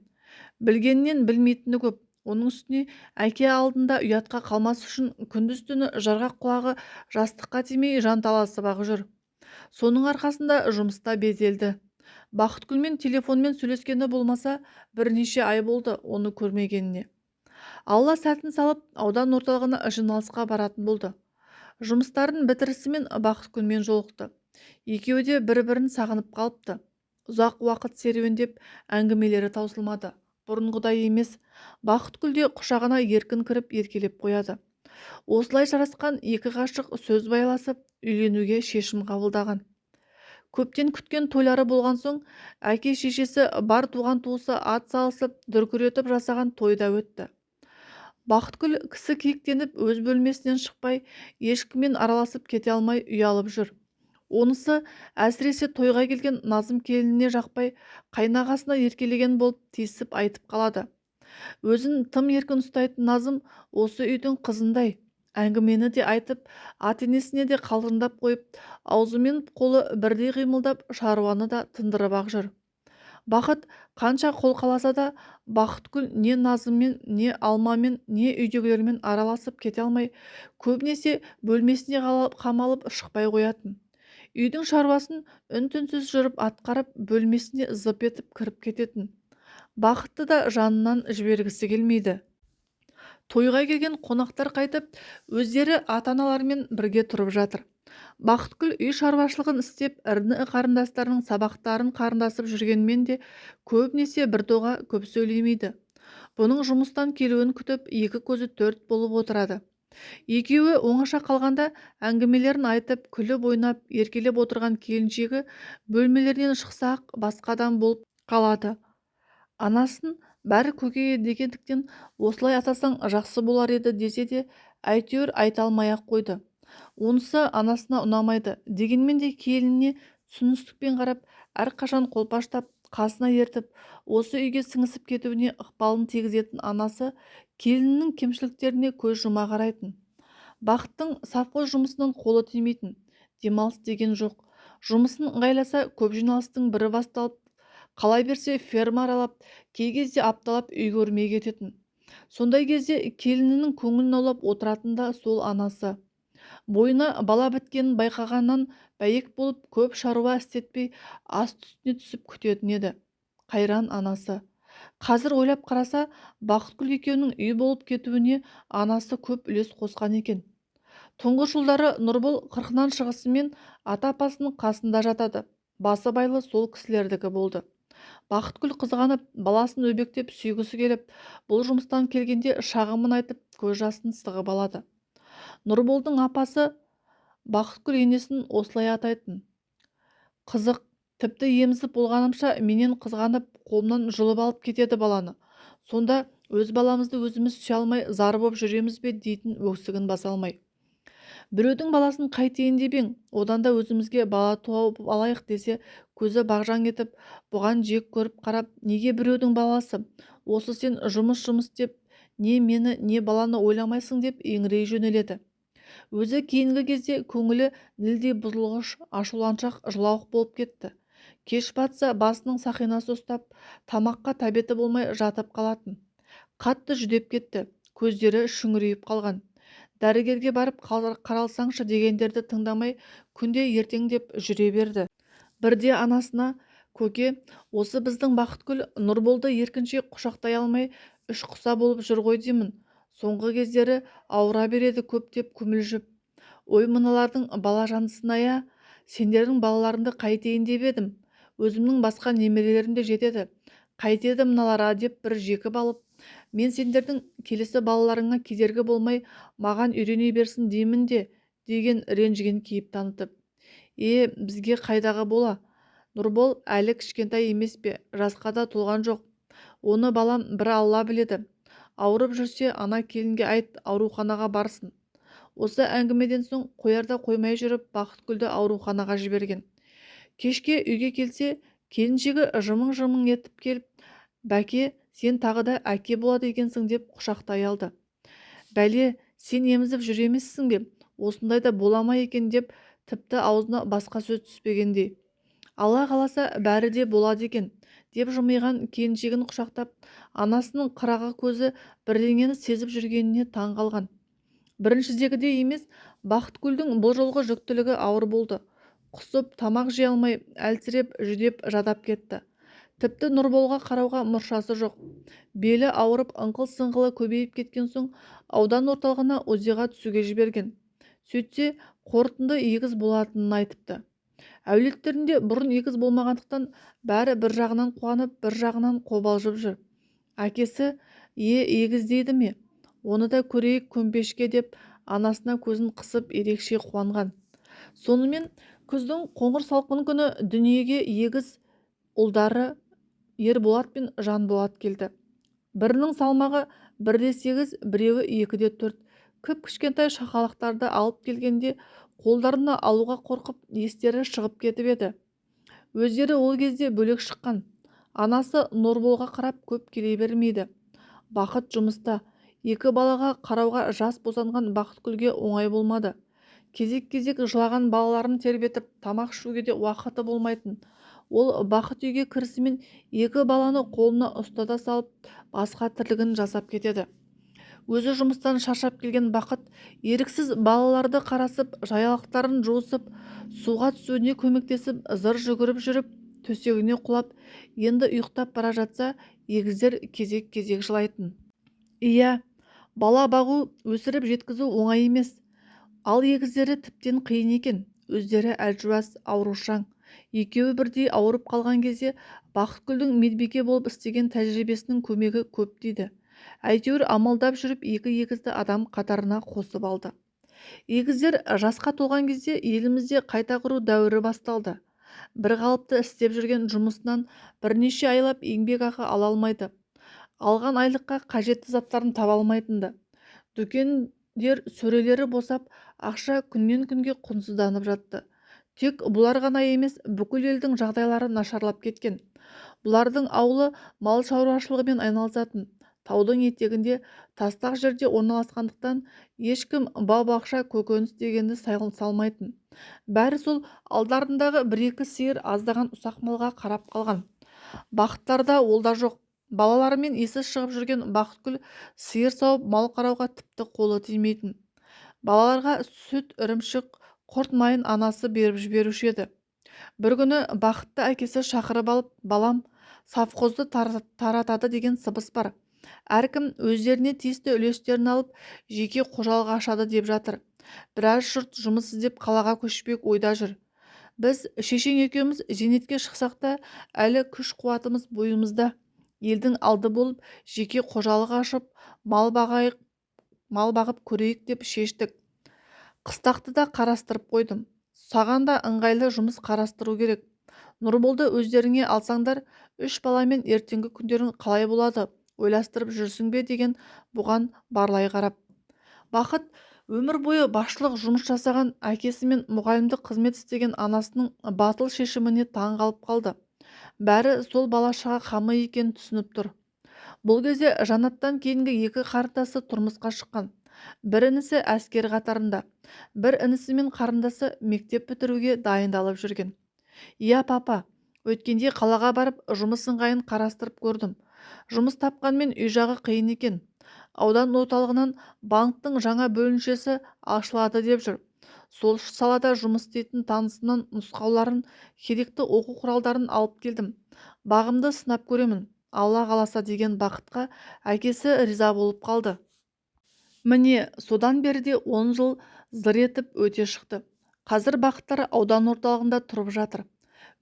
Білгеннен білмейтіні көп. Оның үстіне әке алдында ұятқа қалмас үшін күндіз-түні жарғақ құлағы жастыққа тимей жанталасып-ақ жүр. Соның арқасында жұмыста беделді. Бақытгүлмен телефонмен сөйлескені болмаса, бірнеше ай болды оны көрмегеніне. Алла сәтін салып, аудан орталығына жиналысқа баратын болды. Жұмыстарын бітірісімен Бақытгүлмен жолықты. Екеуі де бір-бірін сағынып қалыпты. Ұзақ уақыт серуендеп, әңгімелері таусылмады. Бұрынғыдай емес, Бақытгүл де құшағына еркін кіріп еркелеп қояды. Осылай жарасқан екі ғашық сөз байласып, үйленуге шешім қабылдаған. Көптен күткен тойлары болған соң, әке-шешесі бар туған-туысы ат салысып, дүркіретіп жасаған тойда өтті. Бақытгүл кісі киіктеніп өз бөлмесінен шықпай, ешкіммен араласып кете алмай ұялып жүр. Онысы әсіресе тойға келген Назым келініне жақпай, қайнағасына еркелеген болып тиісіп айтып қалады. Өзін тым еркін ұстайтын Назым осы үйдің қызындай, Әңгімені де айтып, ата-енесіне де қалжыңдап қойып, аузы мен қолы бірдей қимылдап, шаруаны да тындырып-ақ жүр. Бақыт қанша қолқаласа да, Бақытгүл не Назыммен, не Алмамен, не үйдегілермен араласып кете алмай, көбінесе бөлмесіне қамалып шықпай қоятын. Үйдің шаруасын үн-түнсіз жүріп атқарып, бөлмесіне зып етіп кіріп кететін. Бақытты да жанынан жібергісі келмейді. Тойға келген қонақтар қайтып, өздері ата-аналарымен бірге тұрып жатыр. Бақытгүл үй шаруашылығын істеп, іні қарындастарының сабақтарын қарындасып жүргенмен де көбінесе біртоға көп сөйлемейді. Бұның жұмыстан келуін күтіп, екі көзі төрт болып отырады. Екеуі оңаша қалғанда әңгімелерін айтып, күліп ойнап, еркелеп отырған келіншегі бөлмелерінен шықса-ақ басқа адам болып қалады. Анасын бәрі көкейі дегендіктен осылай атасаң жақсы болар еді десе де, әйтеуір айта алмай-ақ қойды. Онысы анасына ұнамайды. Дегенмен де келініне түсіністікпен қарап, әрқашан қолпаштап, қасына ертіп, осы үйге сіңісіп кетуіне ықпалын тигізетін анасы келінінің кемшіліктеріне көз жұма қарайтын. Бақыттың совхоз жұмысынан қолы тимейтін, демалыс деген жоқ. Жұмысын ыңғайласа, көп жиналыстың бірі басталып, қала берсе ферма аралап, кей кезде апталап үй көрмей кететін. Сондай кезде келінінің көңілін аулап отыратын да сол анасы. Бойына бала біткенін байқағаннан бәйек болып, көп шаруа істетпей, ас үстіне түсіп күтетін еді. Қайран анасы. Қазір ойлап қараса, Бақытгүл екеуінің үй болып кетуіне анасы көп үлес қосқан екен. Тұңғыш ұлдары Нұрбол 40-нан шығысымен ата-апасының қасында жатады. Басы байлы сол кісілердікі болды. Бақытгүл қызғанып, баласын өбектеп сүйгісі келіп, бұл жұмыстан келгенде шағымын айтып, көз жасын сығып алады. Нұрболдың апасы Бақытгүл енесін осылай атайтын. Қызық, тіпті емізіп болғанымша менен қызғанып, қолымнан жұлып алып кетеді баланы. Сонда өз баламызды өзіміз сүйе алмай зар боп жүреміз бе дейтін өксігін баса алмай. Біреудің баласын қайтейін деп ең, одан да өзімізге бала туып алайық десе, көзі бағжаң етіп, бұған жек көріп қарап, неге біреудің баласы, осы сен жұмыс-жұмыс деп, не мені, не баланы ойламайсың деп еңірей жөнеледі. Өзі кейінгі кезде көңілі нілдей бұзылғыш, ашуланшақ, жылауық болып кетті. Кеш батса басының сақинасы ұстап, тамаққа тәбеті болмай жатып қалатын. Қатты жүдеп кетті, көздері шүңірейіп қалған. Дәрігерге барып қаралсаңшы дегендерді тыңдамай, күнде ертең деп жүре берді. Бірде анасына, көке, осы біздің Бақытгүл Нұрболды еркінше құшақтай алмай, үш құса болып жүр ғой деймін. Соңғы кездері ауыра береді көп деп күмілжіп. Ой, мыналардың бала жандысына-я, сендердің балаларыңды қайтейін деп едім. Өзімнің басқа немерелерім де жетеді. Қайтеді мыналар деп бір жекіп алып, мен сендердің келесі балаларыңа кедергі болмай, маған үйрене берсін деймін де, деген ренжіген кейіп танытып. Е, бізге қайдағы бола? Нұрбол әлі кішкентай емес пе, жасқа да толған жоқ. Оны балам бір Алла біледі. Ауырып жүрсе, ана келінге айт, ауруханаға барсын. Осы әңгімеден соң қоярда қоймай жүріп, Бақытгүлді ауруханаға жіберген. Кешке үйге келсе, келіншегі жымың-жымың етіп келіп, бәке, сен тағы да әке болады екенсің деп құшақтай алды. Бәле, сен емізіп жүр емессің бе? Осындай да бола ма екен деп тіпті аузына басқа сөз түспегендей. Алла қаласа бәрі де болады екен деп жымиған келіншегін құшақтап, анасының қырағы көзі бірдеңені сезіп жүргеніне таң қалған. Біріншідегідей емес, Бақытгүлдің бұл жолғы жүктілігі ауыр болды. Құсып, тамақ жей алмай, әлсіреп, жүдеп, жадап кетті. Тіпті Нұрболға қарауға мұршасы жоқ. Белі ауырып, ыңқыл-сыңқылы көбейіп кеткен соң, аудан орталығына УЗИ-ға түсуге жіберген. Сөйтсе, қорытынды егіз болатынын айтыпты. Әулеттерінде бұрын егіз болмағандықтан бәрі бір жағынан қуанып, бір жағынан қобалжып жүр. Әкесі, е, егіз дейді ме? Оны да көрейік көмпешке деп анасына көзін қысып ерекше қуанған. Сонымен күздің қоңыр салқын күні дүниеге егіз ұлдары Ерболат пен Жанболат келді. Бірінің салмағы 1,8, біреуі 2,4. Кіп-кішкентай шақалақтарды алып келгенде қолдарына алуға қорқып, естері шығып кетіп еді. Өздері ол кезде бөлек шыққан. Анасы Нұрболға қарап көп келе бермейді. Бақыт жұмыста. Екі балаға қарауға жас босанған Бақытгүлге оңай болмады. Кезек-кезек жылаған балаларын тербетіп, тамақ ішуге де уақыты болмайтын. Ол Бақыт үйге кірісімен екі баланы қолына ұстата салып, басқа тірлігін жасап кетеді. Өзі жұмыстан шаршап келген Бақыт еріксіз балаларды қарасып, жаялықтарын жуысып, суға түсуіне көмектесіп, зыр жүгіріп жүріп, төсегіне құлап, енді ұйықтап бара жатса, егіздер кезек-кезек жылайтын. Иә, бала бағу, өсіріп жеткізу оңай емес. Ал егіздері тіптен қиын екен. Өздері әлжуаз, аурушаң. Екеуі бірдей ауырып қалған кезде Бақытгүлдің медбике болып істеген тәжірибесінің көмегі көп тиді. Әйтеуір амалдап жүріп екі егізді адам қатарына қосып алды. Егіздер жасқа толған кезде елімізде қайта құру дәуірі басталды. Бір қалыпты істеп жүрген жұмысынан бірнеше айлап еңбек ақы ала алмайды. Алған айлыққа қажетті заттарын таба алмайтынды. Дүкендер сөрелері босап, ақша күннен күнге құнсызданып жатты. Тек бұлар ғана емес, бүкіл елдің жағдайлары нашарлап кеткен. Бұлардың ауылы мал шаруашылығымен айналысатын. Таудың етегінде тастақ жерде орналасқандықтан ешкім бау-бақша, көкөніс дегенді салмайтын. Бәрі сол алдарындағы бір-екі сиыр, аздаған ұсақ малға қарап қалған. Бақыттарда ол да жоқ. Балаларымен есі шығып жүрген Бақытгүл сиыр сауып, мал қарауға тіпті қолы тимейтін. Балаларға сүт, ірімшік, құрт майын анасы беріп жіберуші еді. Бір күні Бақытты әкесі шақырып алып, балам, совхозды таратады деген сыбыс бар. Әркім өздеріне тиісті үлестерін алып, жеке қожалық ашады деп жатыр. Біраз жұрт жұмыс іздеп қалаға көшпек ойда жүр. Біз шешең екеуміз зейнетке шықсақ та, әлі күш-қуатымыз бойымызда. Елдің алды болып, жеке қожалық ашып, мал бағып көрейік деп шештік. Қыстақты да қарастырып қойдым. Саған да ыңғайлы жұмыс қарастыру керек. Нұрболды өздеріңе алсаңдар, үш баламен ертеңгі күндерің қалай болады, ойластырып жүрсің бе деген бұған барлай қарап. Бақыт өмір бойы басшылық жұмыс жасаған әкесі мен мұғалімдік қызмет істеген анасының батыл шешіміне таң қалып қалды. Бәрі сол бала-шаға қамы екенін түсініп тұр. Бұл кезде Жанаттан кейінгі екі қарындасы тұрмысқа шыққан. Бір інісі әскер қатарында, бір інісі мен қарындасы мектеп бітіруге дайындалып жүрген. Иә, папа, өткенде қалаға барып жұмыс ыңғайын қарастырып көрдім. Жұмыс тапқанмен үй жағы қиын екен. Аудан орталығынан банктың жаңа бөлімшесі ашылады деп жүр. Сол салада жұмыс істейтін танысымнан нұсқауларын, керекті оқу құралдарын алып келдім. Бағымды сынап көремін. Алла қаласа деген Бақытқа әкесі риза болып қалды. Міне, содан бері де 10 жыл зыр етіп өте шықты. Қазір Бақыттар аудан орталығында тұрып жатыр.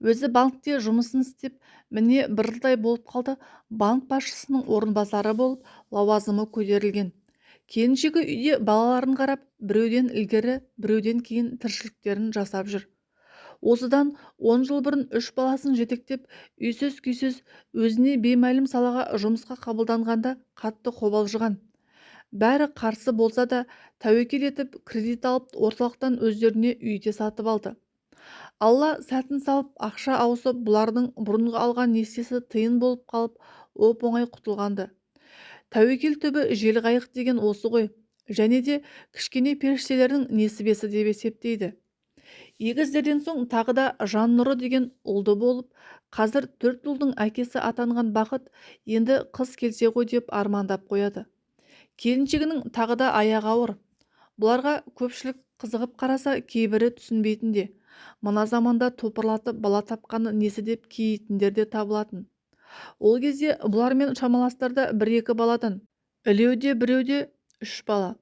Өзі банкте жұмысын істеп, міне бір жылдай болып қалды, банк басшысының орынбасары болып лауазымы көтерілген. Келіншегі үйде балаларын қарап, біреуден ілгері, біреуден кейін тіршіліктерін жасап жүр. Осыдан 10 жыл бұрын үш баласын жетектеп, үйсіз-күйсіз өзіне беймәлім салаға жұмысқа қабылданғанда қатты қобалжыған. Бәрі қарсы болса да, тәуекел етіп, кредит алып, орталықтан өздеріне үй де сатып алды. Алла сәтін салып, ақша ауысып, бұлардың бұрынғы алған несиесі тиын болып қалып, оп-оңай құтылғанды. Тәуекел түбі жел қайық деген осы ғой, және де кішкене періштелердің несібесі деп есептейді. Егіздерден соң тағы да Жаннұры деген ұлды болып, қазір 4 ұлдың әкесі атанған Бақыт енді қыз келсе ғой деп армандап қояды. Келіншегінің тағы да аяғы ауыр. Бұларға көпшілік қызығып қараса, кейбірі түсінбейтін де. Мына заманда топырлатып бала тапқаны несі деп кейітіндер де табылатын. Ол кезде бұлармен шамаластарда бір-екі баладан, ілеуде біреуде 3 бала.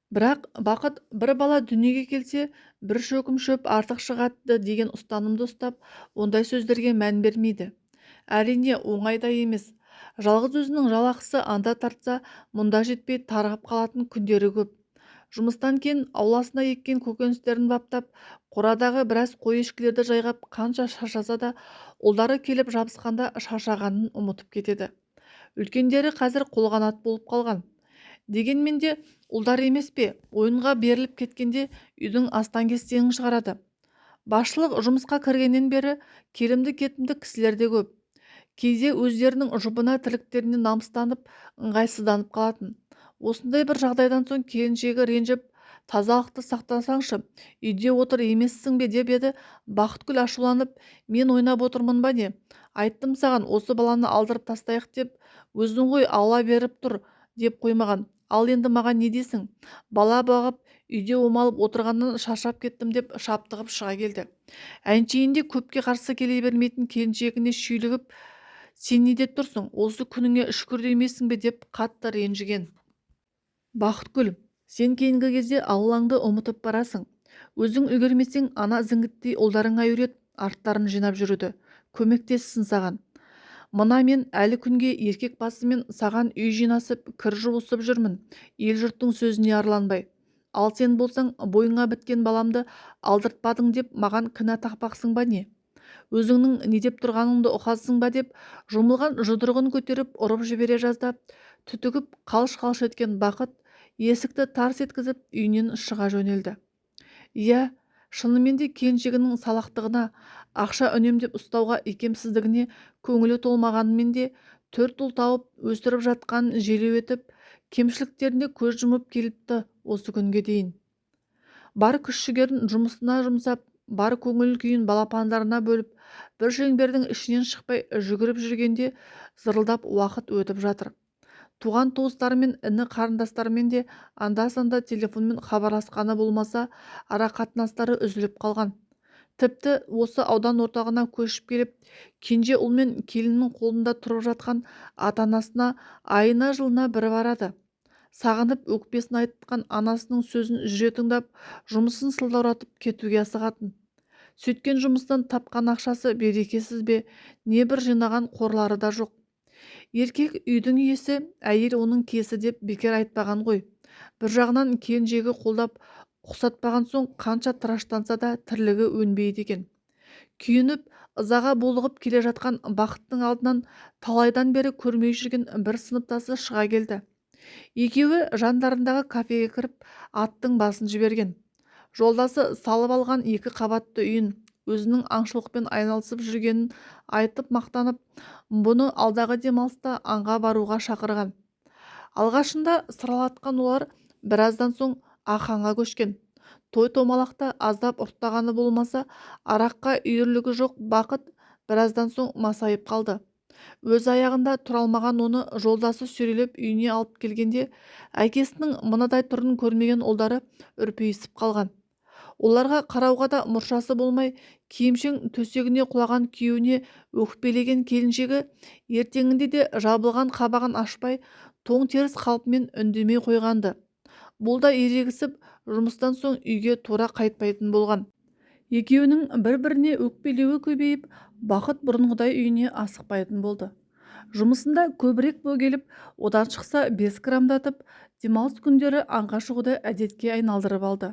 Бірақ Бақыт бір бала дүниеге келсе, бір шөкім шөп артық шығады деген ұстанымды ұстап, ондай сөздерге мән бермейді. Әрине, оңай да емес. Жалғыз өзінің жалақысы анда тартса, мұнда жетпей тарығып қалатын күндері көп. Жұмыстан кейін ауласына еккен көкөністерін баптап, қорадағы біраз қой-ешкілерді жайғап, қанша шаршаса да, ұлдары келіп жабысқанда шаршағанын ұмытып кетеді. Үлкендері қазір қолғанат болып қалған. Дегенмен де ұлдар емес пе, ойынға беріліп кеткенде үйдің астан-кестеңін шығарады. Басшылық жұмысқа кіргеннен бері келімді-кетімді кісілер де көп. Кейде өздерінің жұбына тірліктеріне намыстанып, ыңғайсызданып қалатын. Осындай бір жағдайдан соң келіншегі ренжіп, тазалықты сақтасаңшы, үйде отыр емессің бе деп еді, Бақытгүл ашуланып, мен ойнап отырмын ба не? Айттым саған, осы баланы алдырып тастайық деп, өзің ғой ала беріп тұр деп қоймаған. Ал енді маған не дейсің? Бала бағып, үйде омалып отырғаннан шаршап кеттім деп шаптығып шыға келді. Әншейінде көпке қарсы келе бермейтін келіншегіне шүйлігіп, сен не деп тұрсың, осы күніңе шүкір демейсің бе деп қатты ренжіген. Бақытгүл, сен кейінгі кезде Аллаңды ұмытып барасың. Өзің үлгермесең, ана зіңгіттей ұлдарыңа үйрет, арттарын жинап жүруді. Көмектессін саған. Мына мен әлі күнге еркек басымен саған үй жинасып, кір жуысып жүрмін, ел-жұрттың сөзіне арланбай. Ал сен болсаң, бойыңа біткен баламды алдыртпадың деп маған кінә тақпақсың ба не? Өзіңнің не деп тұрғаныңды ұқасың ба деп жұмылған жұдырығын көтеріп ұрып жібере жаздап, түтігіп қалш-қалш еткен Бақыт есікті тарс еткізіп үйінен шыға жөнелді. Иә, шынымен де келіншегінің салақтығына, ақша үнемдеп ұстауға икемсіздігіне көңілі толмағанымен де төрт ұл тауып өсіріп жатқанын желеу етіп, кемшіліктеріне көз жұмып келіпті осы күнге дейін. Бар күш-жігерін жұмысына жұмсап, бар көңіл күйін балапандарына бөліп, бір шеңбердің ішінен шықпай жүгіріп жүргенде зырылдап уақыт өтіп жатыр. Туған туыстарымен, іні қарындастарымен де анда-санда телефонмен хабарласқаны болмаса, ара қатынастары үзіліп қалған. Тіпті осы аудан орталығына көшіп келіп, кенже ұл мен келіннің қолында тұрып жатқан ата-анасына айына жылына бір барады. Сағынып өкпесін айтқан анасының сөзін жүре тыңдап, жұмысын сылтауратып кетуге асығатын. Сөйткен жұмыстан тапқан ақшасы берекесіз бе, не бір жинаған қорлары да жоқ. Еркек үйдің иесі, әйел оның кесі деп бекер айтпаған ғой. Бір жағынан келіншегі қолдап ұқсатпаған соң қанша тыраштанса да тірлігі өнбейді екен. Күйініп, ызаға булығып келе жатқан Бақыттың алдынан талайдан бері көрмей жүрген бір сыныптасы шыға келді. Екеуі жандарындағы кафеге кіріп, аттың басын жіберген. Жолдасы салып алған екі қабатты үйін, өзінің аңшылықпен айналысып жүргенін айтып мақтанып, бұны алдағы демалыста аңға баруға шақырған. Алғашында сыралатқан олар біраздан соң ақаңға көшкен. Той томалақта аздап ұрттағаны болмаса, араққа үйірлігі жоқ Бақыт біраздан соң масайып қалды. Өз аяғында тұра алмаған оны жолдасы сүйрелеп үйіне алып келгенде, әкесінің мынадай түрін көрмеген ұлдары үрпиісіп қалған. Оларға қарауға да мұршасы болмай, киімшең төсегіне құлаған күйеуіне өкпелеген келіншегі ертеңінде де жабылған қабағын ашпай, тоң теріс қалпымен үндемей қойғанды. Бұл да ерегісіп, жұмыстан соң үйге тура қайтпайтын болған. Екеуінің бір-біріне өкпелеуі көбейіп, Бақыт бұрынғыдай үйіне асықпайтын болды. Жұмысында көбірек бөгеліп, одан шықса 5 грамдатып, демалыс күндері аңға шығуды әдетке айналдырып алды.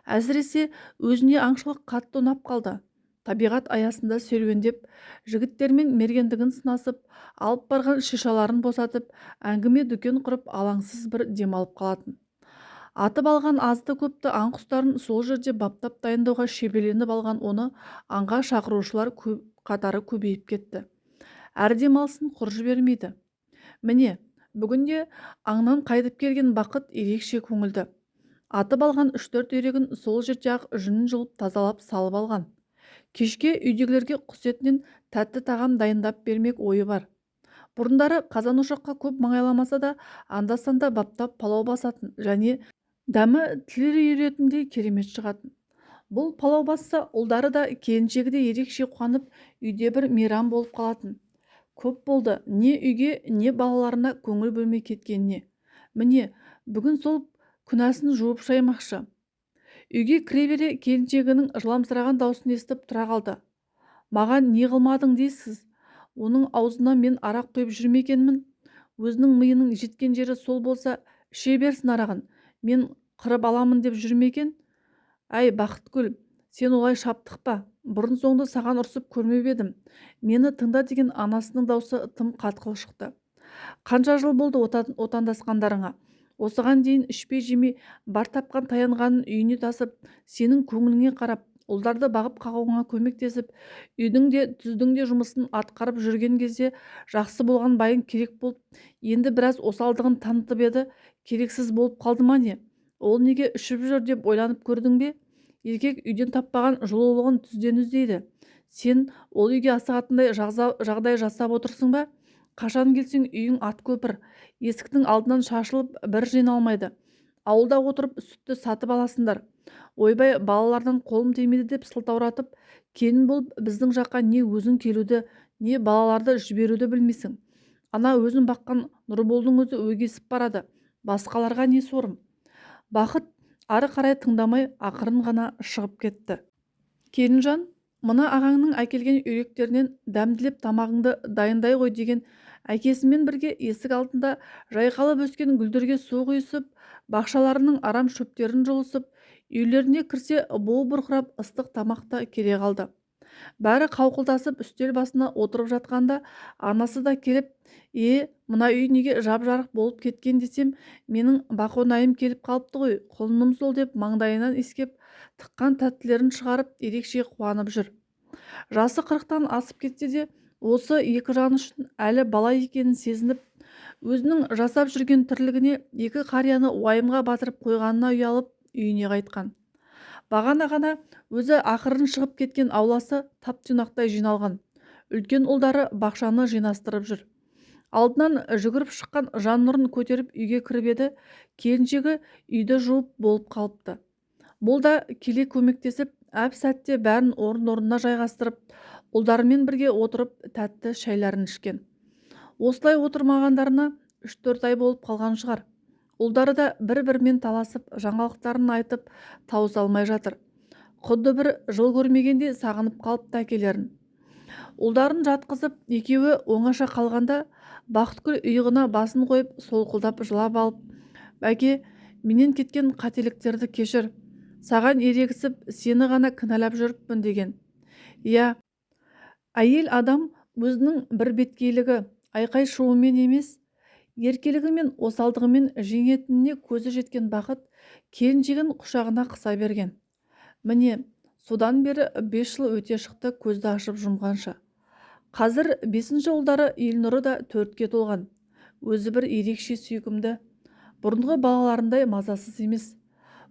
Әсіресе өзіне аңшылық қатты ұнап қалды. Табиғат аясында серуендеп, жігіттермен мергендігін сынасып, алып барған шишаларын босатып, әңгіме дүкен құрып, алаңсыз бір демалып қалатын. Атып алған азды көпті аң құстарын сол жерде баптап дайындауға шеберленіп алған оны аңға шақырушылар қатары көбейіп кетті. Әр демалысын құр жібермейді. Міне, бүгінде аңнан қайтып келген Бақыт ерекше көңілді. Атып алған 3-4 үйрегін сол жерде-ақ жүнін жұлып тазалап салып алған. Кешке үйдегілерге құс етінен тәтті тағам дайындап бермек ойы бар. Бұрындары қазан ошаққа көп маңайламаса да, анда-санда баптап палау басатын және дәмі тіл үйіретіндей керемет шығатын. Бұл палау басса, ұлдары да келіншегі де ерекше қуанып, үйде бір мейрам болып қалатын. Көп болды, не үйге, не балаларына көңіл бөлмей кеткеніне. Міне, бүгін сол күнәсін жуып шаймақшы. Үйге кіре бере келіншегінің жыламсыраған даусын естіп тұра қалды. Маған не қылмадың дейсіз? Оның аузына мен арақ құйып жүрме екенмін? Өзінің миының жеткен жері сол болса, іше берсін арағын. Мен қырып аламын деп жүрме екен? Әй, Бақытгүл, сен олай шаптықпа. Бұрын соңды саған ұрсып көрмеп едім. Мені тыңда деген анасының даусы тым қатқыл шықты. Қанша жыл болды отандасқандарыңа? Осыған дейін ішпей жемей бар тапқан таянғанын үйіне тасып, сенің көңіліңе қарап, ұлдарды бағып қағуыңа көмектесіп, үйдің де түздің де жұмысын атқарып жүрген кезде жақсы болған байың керек болып, енді біраз осалдығын танытып еді, Керексіз болып қалды ма не? Ол неге ішіп жүр деп ойланып көрдің бе? Еркек үйден таппаған жылулығын түзден іздейді. Сен ол үйге асығатындай жағдай жасап отырсың ба? Қашан келсең, үйің ат көпір. Есіктің алдынан шашылып бір жиналмайды. Ауылда отырып сүтті сатып аласыңдар. Ойбай, балалардан қолым тимейді деп сылтауратып, келін болып біздің жаққа не өзің келуді, не балаларды жіберуді білмейсің. Ана өзін баққан Нұрболдың өзі өгесіп барады. Басқаларға не сорым? Бақыт ары қарай тыңдамай ақырын ғана шығып кетті. Келінжан, мына ағаңның әкелген үйректерінен дәмділеп тамағыңды дайындай ғой деген әкесімен бірге есік алдында жайқалып өскен гүлдерге су құйысып, бақшаларының арам шөптерін жұлысып, үйлеріне кірсе буы бұрқырап ыстық тамақ та келе қалды. Бәрі қауқылдасып үстел басына отырып жатқанда анасы да келіп, "Е, мына үй неге жап-жарық болып кеткен десем, менің Бақонайым келіп қалыпты ғой, құлыным сол" деп маңдайынан иіскеп, тыққан тәттілерін шығарып ерекше қуанып жүр. Жасы 40-тан асып кетсе де, осы екі жан үшін әлі бала екенін сезініп, өзінің жасап жүрген тірлігіне екі қарияны уайымға батырып қойғанына ұялып үйіне қайтқан. Бағана ғана өзі ақырын шығып кеткен ауласы тап-тұйнақтай жиналған. Үлкен ұлдары бақшаны жинастырып жүр. Алдынан жүгіріп шыққан Жаннұрын көтеріп үйге кіріп еді, келіншегі үйді жуып болып қалыпты. Бұл да келе көмектесіп, әп-сәтте бәрін орын-орнына жайғастырып, ұлдарымен бірге отырып тәтті шайларын ішкен. Осылай отырмағандарына 3-4 ай болып қалған шығар. Ұлдары да бір-бірімен таласып, жаңалықтарын айтып тауыса алмай жатыр. Құдды бір жыл көрмегендей сағынып қалыпты әкелерін. Ұлдарын жатқызып, екеуі оңаша қалғанда, Бақытгүл иығына басын қойып, солқылдап жылап алып, "Әке, менен кеткен қателіктерді кешір. Саған ерегісіп, сені ғана кінәлап жүріппін" деген. Иә, әйел адам өзінің бір беткейлігі, айқай-шуымен емес, еркелігі мен осалдығымен жеңетініне көзі жеткен Бақыт келіншегін құшағына қыса берген. Міне, содан бері 5 жыл өте шықты көзді ашып жұмғанша. Қазір 5-ші ұлдары Елнұры да 4-ке толған. Өзі бір ерекше сүйкімді. Бұрынғы балаларындай мазасыз емес.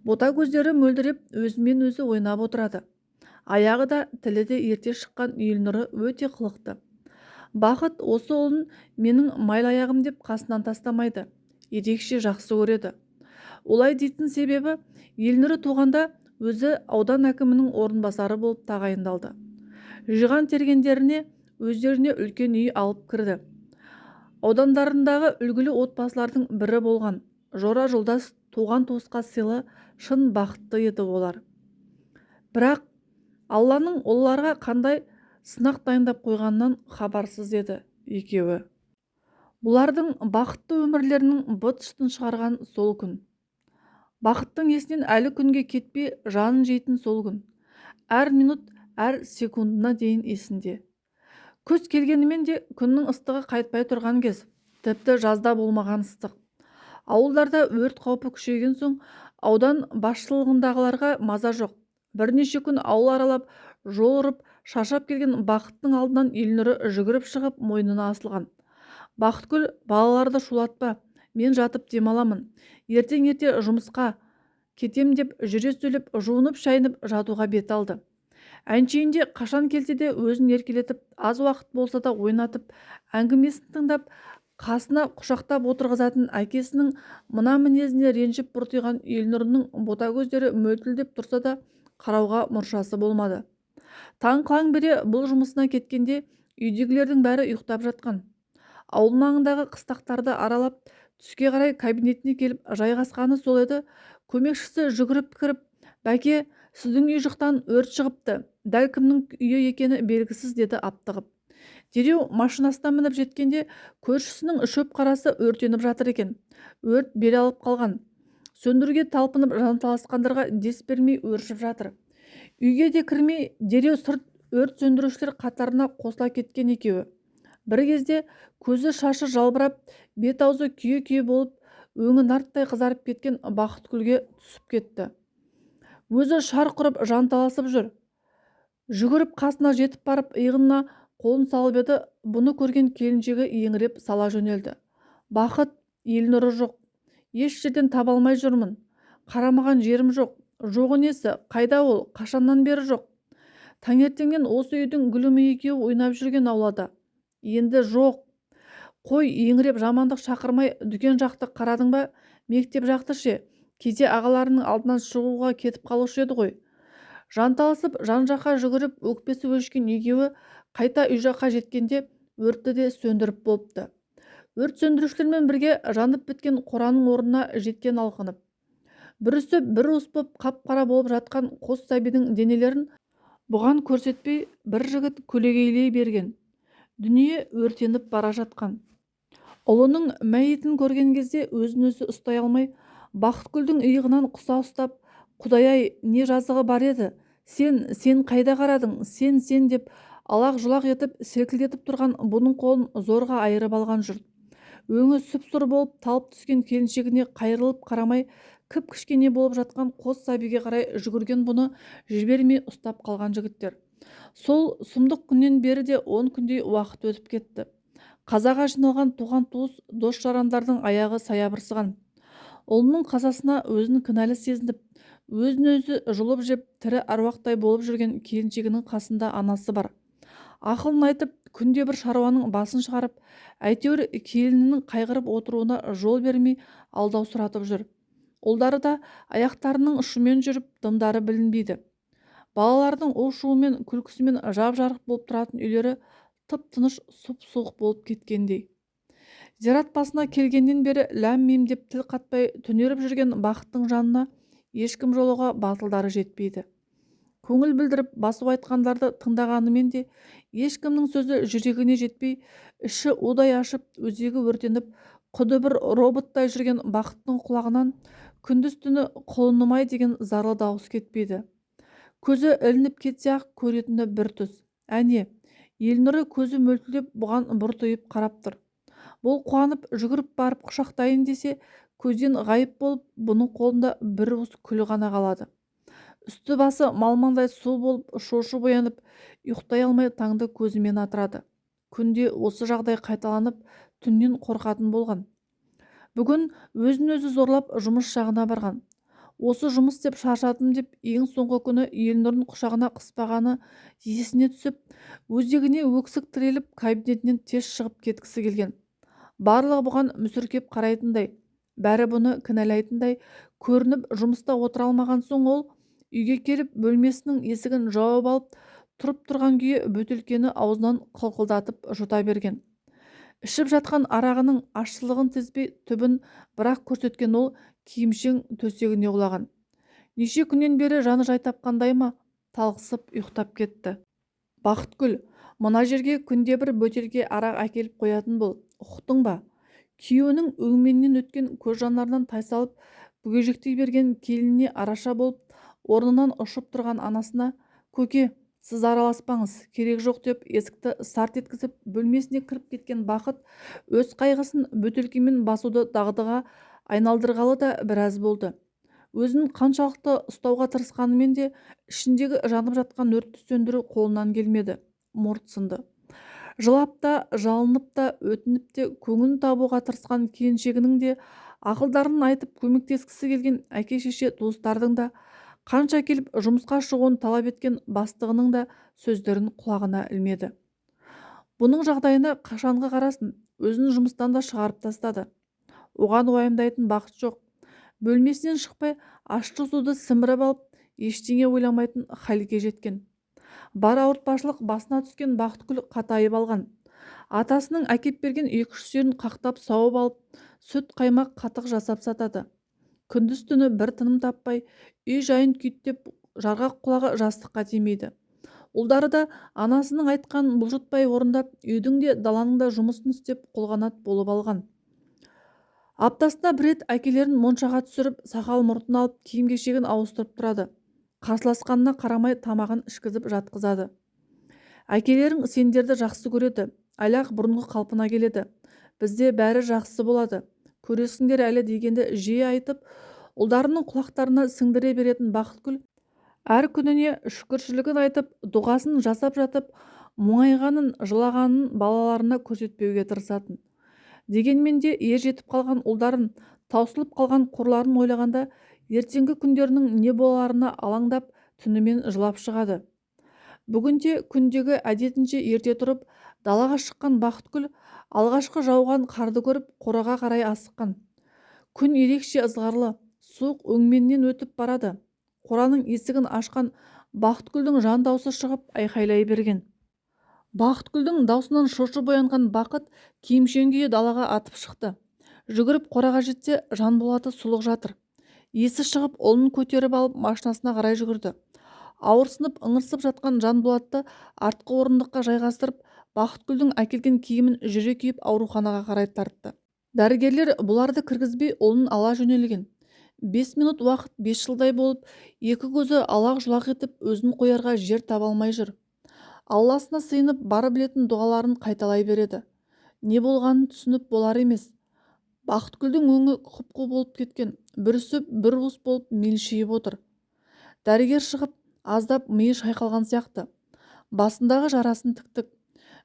Бота көздері мөлдіреп, өзімен өзі ойнап отырады. Аяғы да, тілі де ерте шыққан Елнұры өте қылықты. Бақыт осы ұлын менің майлы аяғым деп қасынан тастамайды. Ерекше жақсы көреді. Олай дейтін себебі, Елнұры туғанда өзі аудан әкімінің орынбасары болып тағайындалды. Жиған тергендеріне өздеріне үлкен үй алып кірді. Аудандарындағы үлгілі отбасылардың бірі болған, жора жолдас, туған туысқа сыйлы, шын бақытты еді олар. Бірақ Алланың оларға қандай сынақ дайындап қойғанынан хабарсыз еді екеуі. Бұлардың бақытты өмірлерінің быт-шытын шығарған сол күн. Бақыттың есінен әлі күнге кетпей жанын жейтін сол күн. Әр минут, әр секундына дейін есінде. Күз келгенімен де күннің ыстығы қайтпай тұрған кез, тіпті жазда болмаған ыстық. Ауылдарда өрт қаупі күшейген соң аудан басшылығындағыларға маза жоқ. Бірнеше күн ауыл аралап, жол ұрып, шаршап келген Бақыттың алдынан Елнұры жүгіріп шығып мойнына асылған. Бақытгүл, балаларды шулатпа, мен жатып демаламын. Ертең ерте жұмысқа кетем деп жүре сөйлеп, жуынып шайынып жатуға бет алды. Әншейінде қашан келсе де өзін еркелетіп, аз уақыт болса да ойнатып, әңгімесін тыңдап, қасына құшақтап отырғызатын әкесінің мына мінезіне ренжіп бұртиған Елнұрының бота көздері мөлтілдеп тұрса да қарауға мұршасы болмады. Таң қылаң бере бұл жұмысына кеткенде үйдегілердің бәрі ұйықтап жатқан. Ауыл маңындағы қыстақтарды аралап, түске қарай кабинетіне келіп жайғасқаны сол еді, көмекшісі жүгіріп кіріп, "Бәке, сіздің үй жақтан өрт шығыпты, дәл кімнің үйі екені белгісіз" деді аптығып. Дереу машинасына мініп жеткенде көршісінің шөп қарасы өртеніп жатыр екен. Өрт бел алып қалған. Сөндіруге талпынып жанталасқандарға дес бермей өршіп жатыр. Үйге де кірмей дереу сырт өрт сөндірушілер қатарына қосыла кеткен екеуі. Бір кезде көзі шашы жалбырап, бет-аузы күйе-күйе болып, өңі нарттай қызарып кеткен Бақытгүлге түсіп кетті. Өзі шарқ ұрып жанталасып жүр. Жүгіріп қасына жетіп барып, иығына қолын салып еді, бұны көрген келіншегі еңіреп сала жөнелді. Бақыт, Елнұры жоқ. Еш жерден таба алмай жүрмін. Қарамаған жерім жоқ. Жоғы несі, қайда ол, қашаннан бері жоқ? Таңертеңнен осы үйдің Гүлімі екеуі ойнап жүрген аулада. Енді жоқ. Қой еңіреп жамандық шақырмай, дүкен жақты қарадың ба, мектеп жақты ше? Кейде ағаларының алдынан шығуға кетіп қалушы еді ғой. Жанталасып жан-жаққа жүгіріп, өкпесі өшкен екеуі қайта үй жаққа жеткенде өртті де сөндіріп болыпты. Өрт сөндірушілермен бірге жанып біткен қораның орнына жеткен алқынып. Бүрісіп бір уыс боп қап-қара болып жатқан қос сәбидің денелерін бұған көрсетпей бір жігіт көлегейлей берген. Дүние өртеніп бара жатқан. Ұлының мәйітін көрген кезде өзін-өзі ұстай алмай, Бақытгүлдің иығынан құса ұстап, «Құдай-ай, не жазығы бар еді? Сен, сен қайда қарадың? Сен, сен» деп алақ-жұлақ етіп селкілдетіп тұрған бұның қолын зорға айырып алған жұрт. Өңі сұп-сұр болып талып түскен келіншегіне қайырылып қарамай, кіп-кішкене болып жатқан қос сәбиге қарай жүгірген бұны жібермей ұстап қалған жігіттер. Сол сұмдық күннен бері де 10 күндей уақыт өтіп кетті. Қазаға жиналған туған-туыс, дос-жарандардың аяғы саябырсыған. Ұлының қазасына өзін кінәлі сезініп, өзін-өзі жұлып жеп, тірі аруақтай болып жүрген келіншегінің қасында анасы бар. Ақылын айтып, күнде бір шаруаның басын шығарып, әйтеуір келінінің қайғырып отыруына жол бермей алдаусыратып жүр. Ұлдары да аяқтарының ұшымен жүріп, дымдары білінбейді. Балалардың у-шуымен, күлкісімен жап-жарық болып тұратын үйлері тып-тыныш сұп-суық болып кеткендей. Зират басына келгеннен бері ләм-мим деп тіл қатпай түнеріп жүрген Бақыттың жанына ешкім жолауға батылдары жетпейді. Көңіл білдіріп басу айтқандарды тыңдағанымен де ешкімнің сөзі жүрегіне жетпей, іші удай ашып, өзегі өртеніп, құды бір роботтай жүрген Бақыттың құлағынан күндіз-түні құлыным-ай деген зарлы дауыс кетпейді. Көзі ілініп кетсе-ақ көретіні бір түс. Әне, Елнұры көзі мөлтілдеп бұған бұртиып қарап тұр. Бұл қуанып жүгіріп барып құшақтайын десе, көзден ғайып болып, бұның қолында бір уыс күл ғана қалады. Үсті-басы малмандай су болып, шошып оянып, ұйықтай алмай таңды көзімен атырады. Күнде осы жағдай қайталанып, түннен қорқатын болған. Бүгін өзін-өзі зорлап жұмыс жағына барған. Осы жұмыс деп шаршадым деп ең соңғы күні Елнұрын құшағына қыспағаны есіне түсіп, өзегіне өксік тіреліп, кабинетінен тез шығып кеткісі келген. Барлығы бұған мүсіркеп қарайтындай, бәрі бұны кінәлайтындай көрініп жұмыста отыра алмаған соң ол үйге келіп бөлмесінің есігін жауып алып, тұрып тұрған күйі бөтелкені аузынан қылқылдатып жұта берген. Ішіп жатқан арағының ащылығын сезбей түбін бірақ көрсеткен ол киімшең төсегіне құлаған. Неше күннен бері жаны жай тапқандай ма, талықсып ұйықтап кетті. Бақытгүл, мына жерге күнде бір бөтелке арақ әкеліп қоятын бол, ұқтың ба? Күйеуінің өңменінен өткен көз жанарынан тайсалып, бүгежектей берген келініне араша болып, орнынан ұшып тұрған анасына, «Көке, сіз араласпаңыз, керек жоқ» деп есікті сарт еткізіп, бөлмесіне кіріп кеткен Бақыт өз қайғысын бөтелкемен басуды дағдыға айналдырғалы да біраз болды. Өзін қаншалықты ұстауға тырысқанымен де ішіндегі жанып жатқан өртті сөндіру қолынан келмеді. Мұрт сынды. Жылап та, жалынып та, өтініп те көңілін табуға тырысқан келіншегінің де, ақылдарын айтып көмектескісі келген әке-шеше туыстардың да, қанша келіп жұмысқа шығуын талап еткен бастығының да сөздерін құлағына ілмеді. Бұның жағдайына қашанғы қарасын, өзін жұмыстан да шығарып тастады. Оған уайымдайтын бақыт жоқ. Бөлмесінен шықпай ащы суды сіміріп алып, ештеңе ойламайтын халге жеткен. Бар ауыртпашылық басына түскен Бақытгүл қатайып алған. Атасының әкеп берген 2-3 сүйірін қақтап сауып алып, сүт қаймақ қатық жасап сатады. Күндіз-түні бір тыным таппай, үй жайын күйттеп, жарғақ құлағы жастыққа тимейді. Ұлдары да анасының айтқанын бұлжытпай орындап, үйдің де даланың да жұмысын істеп қолғанат болып алған. Аптасына бір рет әкелерін моншаға түсіріп, сақал мұртын алып, киім-кешегін ауыстырып тұрады. Қарсыласқанына қарамай тамағын ішкізіп жатқызады. Әкелерің сендерді жақсы көреді, әлі-ақ бұрынғы қалпына келеді. Бізде бәрі жақсы болады. Көресіңдер әлі дегенді жиі айтып, ұлдарының құлақтарына сіңдіре беретін Бақытгүл әр күніне шүкіршілігін айтып, дұғасын жасап жатып, мұңайғанын, жылағанын балаларына көрсетпеуге тырысатын. Дегенмен де ер жетіп қалған ұлдарын Таусылып қалған қорларын ойлағанда ертеңгі күндерінің не боларына алаңдап түнімен жылап шығады. Бүгінде күндегі әдетінше ерте тұрып далаға шыққан Бақытгүл алғашқы жауған қарды көріп қораға қарай асыққан. Күн ерекше ызғарлы, суық өңменнен өтіп барады. Қораның есігін ашқан Бақытгүлдің жан даусы шығып айқайлай берген. Бақытгүлдің даусынан шошып оянған Бақыт киімшең күйі далаға атып шықты. Жүгіріп қораға жетсе, Жанболаты сұлық жатыр. Есі шығып, ұлын көтеріп алып машинасына қарай жүгірді. Ауырсынып, ыңырсып жатқан Жанболатты артқы орындыққа жайғастырып, Бақытгүлдің әкелген киімін жүре киіп ауруханаға қарай тартты. Дәрігерлер бұларды кіргізбей ұлын ала жөнелген. 5 минут уақыт 5 жылдай болып, екі көзі алақ-жұлақ етіп, өзін қоярға жер таба алмай жүр. Алласына сыйынып, бар білетін дұғаларын қайталай береді. Не болғанын түсініп болар емес. Бақытгүлдің өңі құп-қу болып кеткен, бүрісіп, бір уыс болып мелшиіп отыр. Дәрігер шығып, аздап миы шайқалған сияқты. Басындағы жарасын тіктік.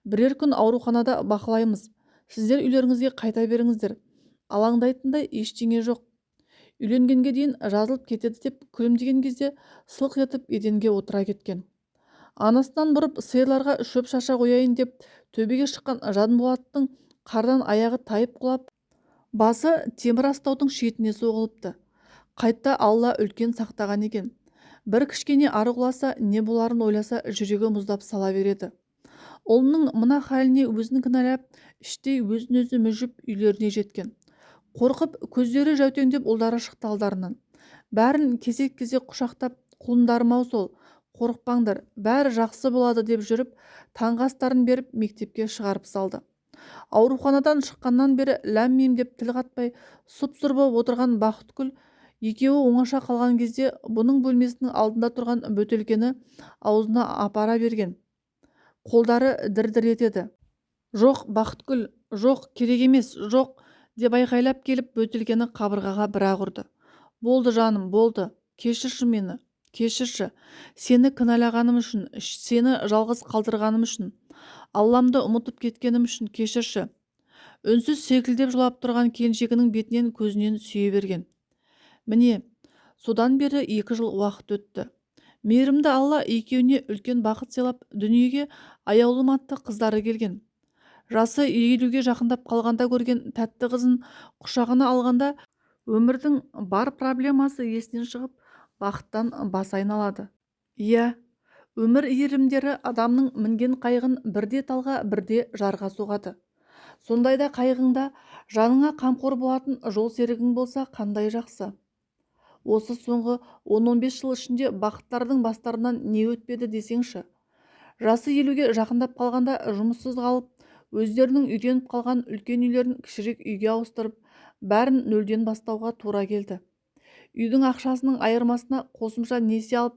Бірер күн ауруханада бақылаймыз. Сіздер үйлеріңізге қайта беріңіздер. Алаңдайтындай ештеңе жоқ. Үйленгенге дейін жазылып кетеді деп күлімдеген кезде сылқ етіп еденге отыра кеткен. Анасынан бұрып сиырларға шөп шаша қояйын деп төбеге шыққан Жанболаттың қардан аяғы тайып құлап, басы темір астаудың шетіне соғылыпты. Қайта Алла үлкен сақтаған екен. Бір кішкене ары құласа, не боларын ойласа, жүрегі мұздап сала береді. Ұлының мына халіне өзін кінәлап, іштей өзін-өзі мүжіп үйлеріне жеткен. Қорқып, көздері жәутеңдеп ұлдары шықты алдарынан. Бәрін кезек-кезек құшақтап, құлындарым-ау сол, қорықпаңдар, бәрі жақсы болады деп жүріп, таңғы астарын беріп мектепке шығарып салды. Ауруханадан шыққаннан бері ләм-мим деп тіл қатпай, сұп-сұр болып отырған Бақытгүл екеуі оңаша қалған кезде бұның бөлмесінің алдында тұрған бөтелкені аузына апара берген. Қолдары дір-дір етеді. Жоқ, Бақытгүл, жоқ, керек емес, жоқ, деп айқайлап келіп бөтелкені қабырғаға бір-ақ ұрды. Болды жаным, болды, кешірші мені, кешірші. Сені кінәлағаным үшін, сені жалғыз қалдырғаным үшін, Алламды ұмытып кеткенім үшін кешірші. Үнсіз селкілдеп жылап тұрған келіншегінің бетінен көзінен сүйе берген. Міне, содан бері 2 жыл уақыт өтті. Мейірімді Алла екеуіне үлкен бақыт сыйлап, дүниеге аяулым атты қыздары келген. Жасы 50-ге жақындап қалғанда көрген тәтті қызын құшағына алғанда өмірдің бар проблемасы есінен шығып, бақыттан бас айналады. Иә, өмір иірімдері адамның мінген қайығын бірде талға, бірде жарға соғады. Сондайда қайығыңда жаныңа қамқор болатын жол серігің болса қандай жақсы. Осы соңғы 10-15 жыл ішінде бақыттардың бастарынан не өтпеді десеңші. Жасы 50-ге жақындап қалғанда жұмыссыз қалып, өздерінің үйреніп қалған үлкен үйлерін кішірек үйге ауыстырып, бәрін нөлден бастауға тура келді. Үйдің ақшасының айырмасына қосымша несие алып,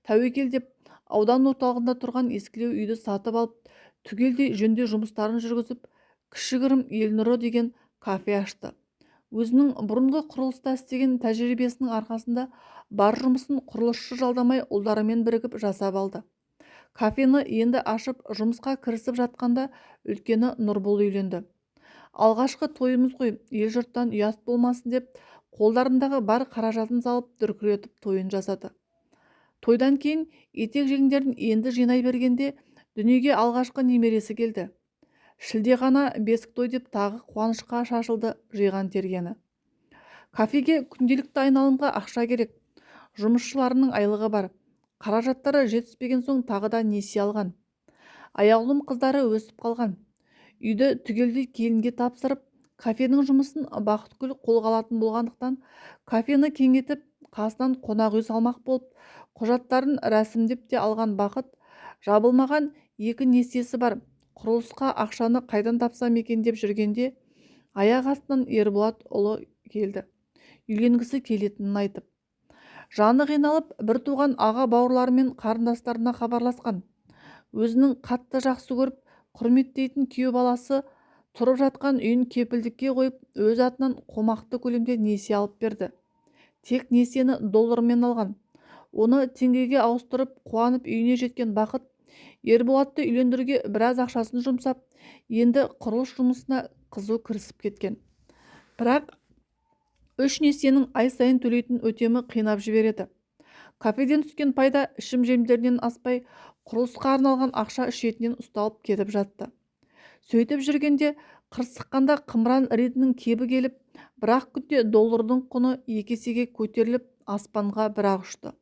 тәуекел деп аудан орталығында тұрған ескілеу үйді сатып алып, түгелдей жөндеу жұмыстарын жүргізіп, кішігірім Елнұры деген кафе ашты. Өзінің бұрынғы құрылыста істеген тәжірибесінің арқасында бар жұмысын құрылысшы жалдамай ұлдарымен бірігіп жасап алды. Кафені енді ашып, жұмысқа кірісіп жатқанда үлкені Нұрбол үйленді. Алғашқы тойымыз ғой, ел жұрттан ұят болмасын деп қолдарындағы бар қаражатын салып дүркіретіп тойын жасады. Тойдан кейін етек-жеңдерін енді жинай бергенде дүниеге алғашқы немересі келді. Шілдехана бесік той деп тағы қуанышқа шашылды жиған тергені. Кафеге күнделікті айналымға ақша керек. Жұмысшыларының айлығы бар. Қаражаттары жетіспеген соң тағы да несие алған. Аяулым қыздары өсіп қалған. Үйді түгелдей келінге тапсырып, кафенің жұмысын Бақытгүл қолға алатын болғандықтан, кафені кеңейтіп, қасынан қонақ үй салмақ болып, құжаттарын рәсімдеп те алған Бақыт, жабылмаған 2 несиесі бар. Құрылысқа ақшаны қайдан тапсам екен деп жүргенде, аяқ астынан Ерболат ұлы келді. Үйленгісі келетінін айтып. Жаны қиналып, бір туған аға бауырлары мен қарындастарына хабарласқан. Өзінің қатты жақсы көріп, құрметтейтін күйеу баласы тұрып жатқан үйін кепілдікке қойып, өз атынан қомақты көлемде несие алып берді. Тек несиені доллармен алған. Оны теңгеге ауыстырып, қуанып үйіне жеткен Бақыт Ерболатты үйлендіруге біраз ақшасын жұмсап, енді құрылыс жұмысына қызу кірісіп кеткен. Бірақ Үш несиенің ай сайын төлейтін өтемі қинап жібереді. Кафеден түскен пайда ішім-жемдерінен аспай, құрылысқа арналған ақша шетінен ұсталып кетіп жатты. Сөйтіп жүргенде қырсыққанда қымыран ретінің кебі келіп, бір-ақ күнде доллардың құны 2 есеге көтеріліп, аспанға бір-ақ ұшты.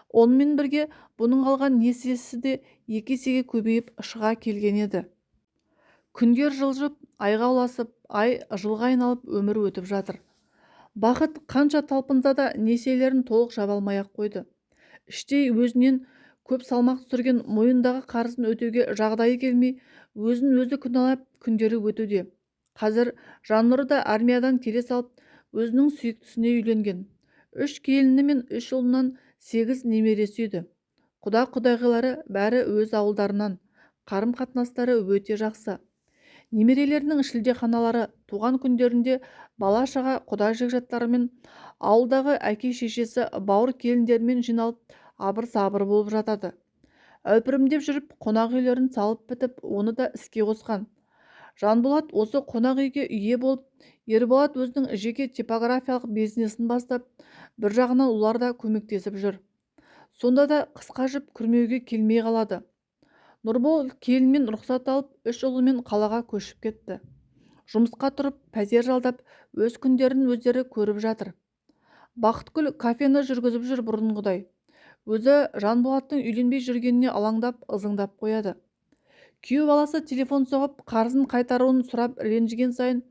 Онымен бірге бұның алған несиесі де 2 есеге көбейіп шыға келген еді. Күндер жылжып, айға ұласып, ай жылға айналып өмір өтіп жатыр. Бақыт қанша талпынса да несиелерін толық жаба алмай-ақ қойды. Іштей өзінен көп салмақ түсірген мойындағы қарызын өтеуге жағдайы келмей, өзін өзі күнәлап күндері өтуде. Қазір Жаннұры да армиядан келе салып, өзінің сүйіктісіне үйленген. 3 келіні мен 3 ұлынан 8 немере сүйді. Құда-құдағилары бәрі өз ауылдарынан, қарым-қатынастары өте жақсы. Немерелерінің шілдеханалары туған күндерінде бала-шаға құда-жекжаттарымен, ауылдағы әке-шешесі бауыр келіндерімен жиналып, абыр-сабыр болып жатады. Әупірімдеп жүріп қонақ үйлерін салып бітіп, оны да іске қосқан. Жанболат осы қонақ үйге ие болып, Ерболат өзінің жеке типографиялық бизнесін бастап, бір жағынан олар да көмектесіп жүр. Сонда да қысқа жіп күрмеуге келмей қалады. Нұрбол келінмен рұқсат алып, 3 ұлымен қалаға көшіп кетті. Жұмысқа тұрып, пәтер жалдап, өз күндерін өздері көріп жатыр. Бақытгүл кафені жүргізіп жүр бұрынғыдай. Өзі Жанболаттың үйленбей жүргеніне алаңдап, ызыңдап қояды. Күйеу баласы телефон соғып, қарызын қайтаруын сұрап ренжіген сайын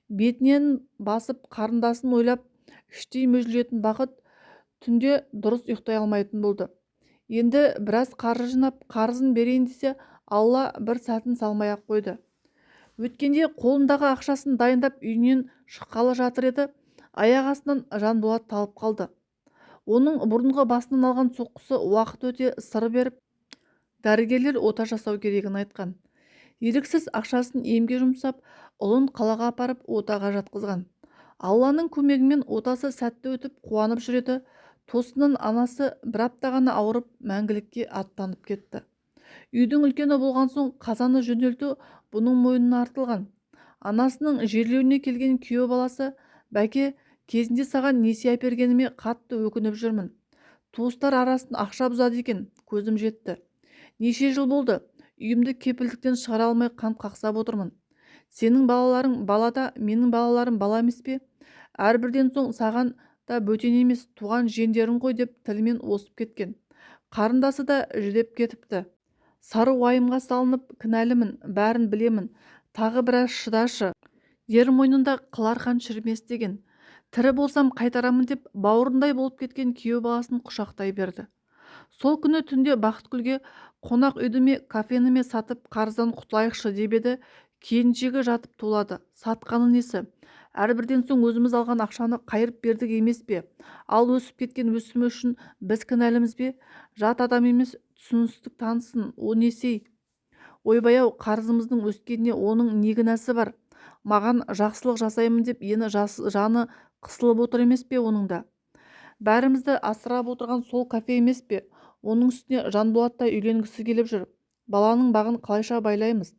бетінен басып қарындасын ойлап, іштей мүжілетін Бақыт түнде дұрыс ұйықтай алмайтын болды. Енді біраз қаржы жинап, қарызын берейін десе, Алла бір сәтін салмай-ақ қойды. Өткенде қолындағы ақшасын дайындап үйінен шыққалы жатыр еді, аяқ астынан Жанболат талып қалды. Оның бұрынғы басынан алған соққысы уақыт өте сыр беріп, дәрігерлер ота жасау керегін айтқан. Еріксіз ақшасын емге жұмсап, ұлын қалаға апарып отаға жатқызған. Алланың көмегімен отасы сәтті өтіп, қуанып жүреді. Тосыннан анасы бір апта ғана ауырып, мәңгілікке аттанып кетті. Үйдің үлкені болған соң қазаны жөнелту бұның мойнына артылған. Анасының жерлеуіне келген күйеу баласы, «Бәке, кезінде саған несие әпергеніме қатты өкініп жүрмін. Туыстар арасын ақша бұзады екен, көзім жетті. Неше жыл болды, үйімді кепілдіктен шығара алмай қан қақсап отырмын. Сенің балаларың балада, менің балаларым бала емес пе? Әрбірден соң саған да бөтен емес, туған жиендерің ғой» деп тілімен осып кеткен. Қарындасы да жүдеп кетіпті. Сары уайымға салынып, кінәлімін, бәрін білемін, тағы біраз шыдашы. Ер мойнында қыл арқан шірімес деген. Тірі болсам қайтарамын деп бауырындай болып кеткен күйеу баласын құшақтай берді. Сол күні түнде Бақытгүлге қонақ үйді ме, кафені ме сатып қарыздан құтылайықшы деп еді, келіншегі жатып тулады. Сатқаны несі? Әрбірден соң өзіміз алған ақшаны қайырып бердік емес пе? Ал өсіп кеткен өсімі үшін біз кінәліміз бе? Жат адам емес, түсіністік танытсын, о несей? Ойбай-ау, қарызымыздың өскеніне оның не кінәсі бар? Маған жақсылық жасаймын деп ені жаны қысылып отыр емес пе оның да? Бәрімізді асырап отырған сол кафе емес пе? Оның үстіне Жанболат та үйленгісі келіп жүр. Баланың бағын қалайша байлаймыз?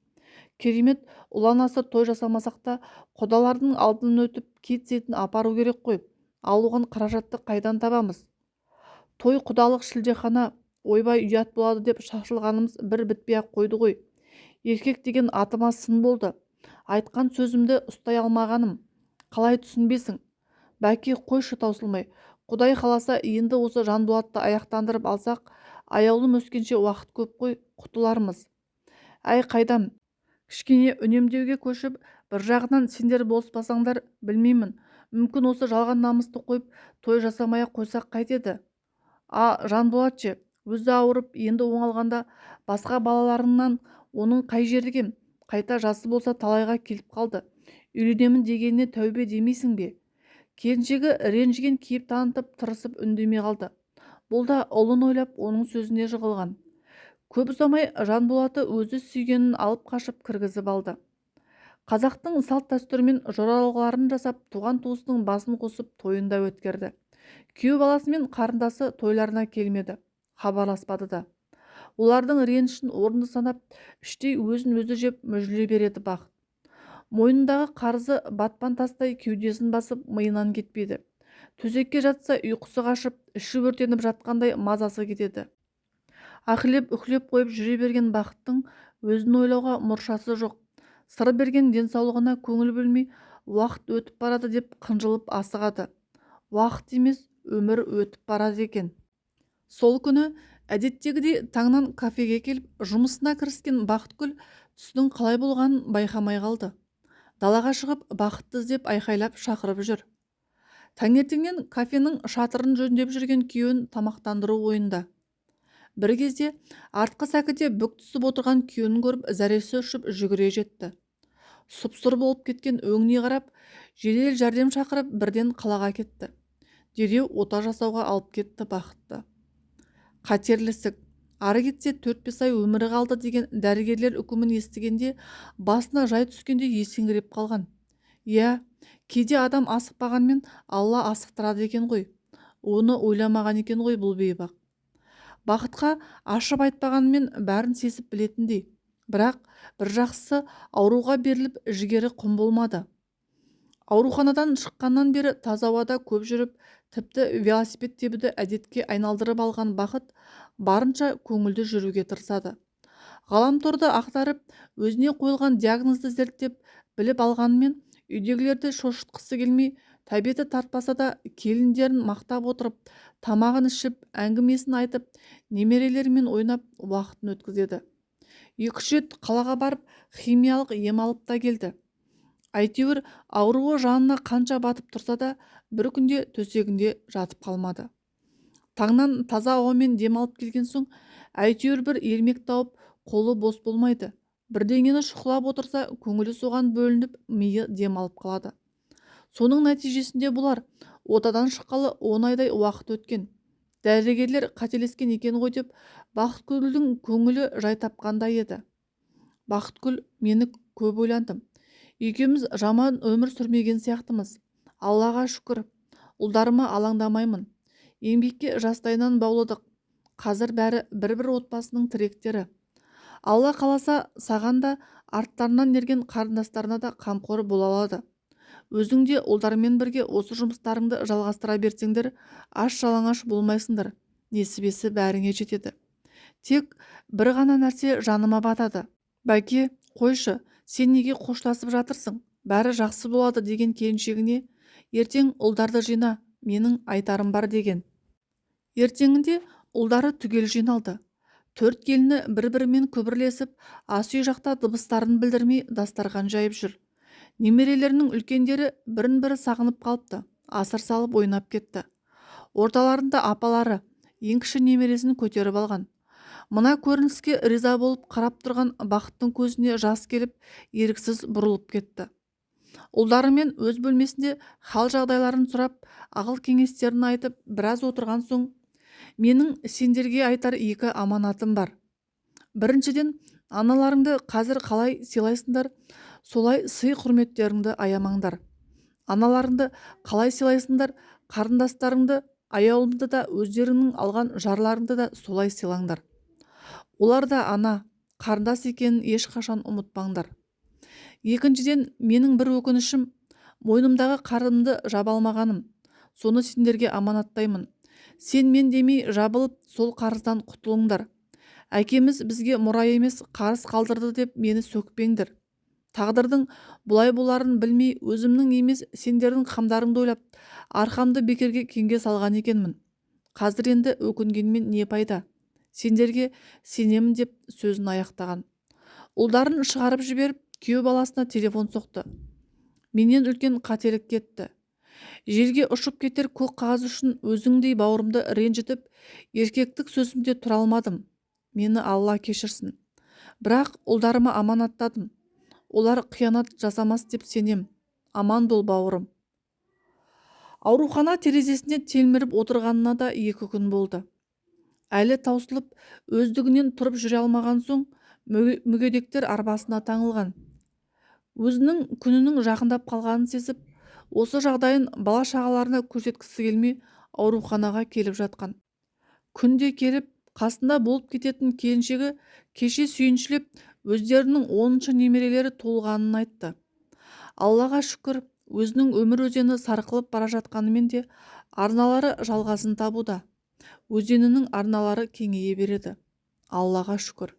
Керемет ұлан-асыр той жасамасақ та, құдалардың алдынан өтіп, кит сетін апару керек қой. Ал оған қаражатты қайдан табамыз? Той құдалық шілдехана, ойбай ұят болады деп шашылғанымыз бір бітпей-ақ қойды ғой. Еркек деген атыма сын болды. Айтқан сөзімді ұстай алмағаным. Қалай түсінбесің? Бәке, қойшы таусылмай. Құдай қаласа, енді осы Жанболатты аяқтандырып алсақ, аяулым өскенше уақыт көп қой, құтылармыз. Әй, қайдам? Кішкене үнемдеуге көшіп, бір жағынан сендер болыспасаңдар, білмеймін. Мүмкін осы жалған намысты қойып, той жасамай-ақ қойсақ қайтеді. А, Жанболат ше, өзі ауырып, енді оңалғанда басқа балаларынан оның қай жері кем? Қайта жасы болса талайға келіп қалды. Үйленемін дегеніне тәубе демейсің бе? Келіншегі ренжіген кейіп танытып, тырысып үндемей қалды. Бұл да ұлын ойлап, оның сөзіне жығылған. Көп ұзамай Жанболаты өзі сүйгенін алып қашып кіргізіп алды. Қазақтың салт-дәстүрімен жоралғыларын жасап, туған туысының басын қосып тойында өткерді. Күйеу баласы мен қарындасы тойларына келмеді, хабарласпады да. Олардың ренішін орынды санап, іштей өзін өзі жеп мүжіле береді Бақыт. Мойнындағы қарызы батпан тастай кеудесін басып, миынан кетпейді. Төсекке жатса ұйқысы қашып, іші өртеніп жатқандай мазасы кетеді. Ахлеп-үхлеп қойып жүре берген Бақыттың өзін ойлауға мұршасы жоқ. Сыр берген денсаулығына көңіл бөлмей, уақыт өтіп барады деп қынжылып асығады. Уақыт емес, өмір өтіп барады екен. Сол күні әдеттегідей таңнан кафеге келіп, жұмысына кіріскен Бақытгүл түстің қалай болғанын байқамай қалды. Далаға шығып, Бақытты іздеп айқайлап шақырып жүр. Таңертеңнен кафенің шатырын жөндеп жүрген күйеуін тамақтандыру ойында. Бір кезде артқы сәкіде бүк түсіп отырған күйеуін көріп, зәресі ұшып жүгіре жетті. Сұп-сұр болып кеткен өңіне қарап, жедел жәрдем шақырып, бірден қалаға кетті. Дереу ота жасауға алып кетті Бақытты. Қатерлі ісік, ары кетсе 4-5 ай өмірі қалды деген дәрігерлер үкімін естігенде басына жай түскенде есеңгіреп қалған. Иә, кейде адам асықпағанмен Алла асықтырады екен ғой. Оны ойламаған екен ғой бұл бейбақ. Бақытқа ашып айтпағанмен бәрін сезіп білетіндей. Бірақ бір жақсысы, ауруға беріліп жігері құм болмады. Ауруханадан шыққаннан бері таза ауада көп жүріп, тіпті велосипед тебуді әдетке айналдырып алған Бақыт барынша көңілді жүруге тырысады. Ғаламторды ақтарып, өзіне қойылған диагнозды зерттеп, біліп алғанымен үйдегілерді шошытқысы келмей, тәбеті тартпаса да келіндерін мақтап отырып, тамағын ішіп, әңгімесін айтып, немерелерімен ойнап уақытын өткізеді. 2-3 рет қалаға барып, химиялық ем алып та келді. Әйтеуір ауруы жанына қанша батып тұрса да, бір күнде төсегінде жатып қалмады. Таңнан таза ауамен демалып келген соң, әйтеуір бір ермек тауып, қолы бос болмайды. Бірдеңені шұқылап отырса, көңілі соған бөлініп, миы демалып қалады. Соның нәтижесінде бұлар отадан шыққалы 10 айдай уақыт өткен. Дәрігерлер қателескен екен ғой деп Бақытгүлдің көңілі жай тапқандай еді. Бақытгүл, мені көп ойландым. Екеуміз жаман өмір сүрмеген сияқтымыз. Аллаға шүкір, ұлдарыма алаңдамаймын. Еңбекке жастайынан бауладық. Қазір бәрі бір-бір отбасының тіректері. Алла қаласа, саған да, арттарынан ерген қарындастарына да қамқор бола алады. Өзің де ұлдармен бірге осы жұмыстарыңды жалғастыра берсеңдер, аш жалаңаш болмайсыңдар. Несібесі бәріңе жетеді. Тек бір ғана нәрсе жаныма батады. Бәке, қойшы, сен неге қоштасып жатырсың? Бәрі жақсы болады деген келіншегіне, ертең ұлдарды жина, менің айтарым бар деген. Ертеңінде ұлдары түгел жиналды. 4 келіні бір-бірімен күбірлесіп, ас үй жақта дыбыстарын білдірмей дастархан жайып жүр. Немерелерінің үлкендері бірін-бірі сағынып қалыпты, асыр салып ойнап кетті. Орталарында апалары, ең кіші немересін көтеріп алған. Мына көрініске риза болып қарап тұрған Бақыттың көзіне жас келіп, еріксіз бұрылып кетті. Ұлдарымен өз бөлмесінде хал жағдайларын сұрап, ақыл кеңестерін айтып, біраз отырған соң, менің сендерге айтар 2 аманатым бар. Біріншіден, аналарыңды қазір қалай сыйлайсыңдар, солай сый құрметтеріңді аямаңдар. Аналарыңды қалай сыйлайсыңдар, қарындастарыңды, аяулымды да, өздеріңнің алған жарларыңды да солай сыйлаңдар. Олар да ана, қарындас екенін ешқашан ұмытпаңдар. Екіншіден, менің бір өкінішім, мойнымдағы қарызымды жаба алмағаным. Соны сендерге аманаттаймын. Сен мен демей жабылып, сол қарыздан құтылыңдар. Әкеміз бізге мұра емес, қарыз қалдырды деп мені сөкпеңдер. Тағдырдың бұлай боларын білмей, өзімнің емес, сендердің қамдарыңды ойлап, арқамды бекерге кеңге салған екенмін. Қазір енді өкінгенмен не пайда? Сендерге сенемін деп сөзін аяқтаған. Ұлдарын шығарып жіберіп, күйеу баласына телефон соқты. Менен үлкен қателік кетті. Желге ұшып кетер көк қағаз үшін өзіңдей бауырымды ренжітіп, еркектік сөзімде тұра алмадым. Мені Алла кешірсін. Бірақ ұлдарыма аманаттадым. Олар қиянат жасамас деп сенем. Аман бол, бауырым. Аурухана терезесіне телміріп отырғанына да 2 күн болды. Әлі таусылып, өздігінен тұрып жүре алмаған соң, мүгедектер арбасына таңылған. Өзінің күнінің жақындап қалғанын сезіп, осы жағдайын бала-шағаларына көрсеткісі келмей ауруханаға келіп жатқан. Күнде келіп, қасында болып кететін келіншегі кеше сүйіншілеп, өздерінің 10-шы немерелері толғанын айтты. Аллаға шүкір, өзінің өмір өзені сарқылып бара жатқанымен де, арналары жалғасын табуда. Өзенінің арналары кеңейе береді. Аллаға шүкір.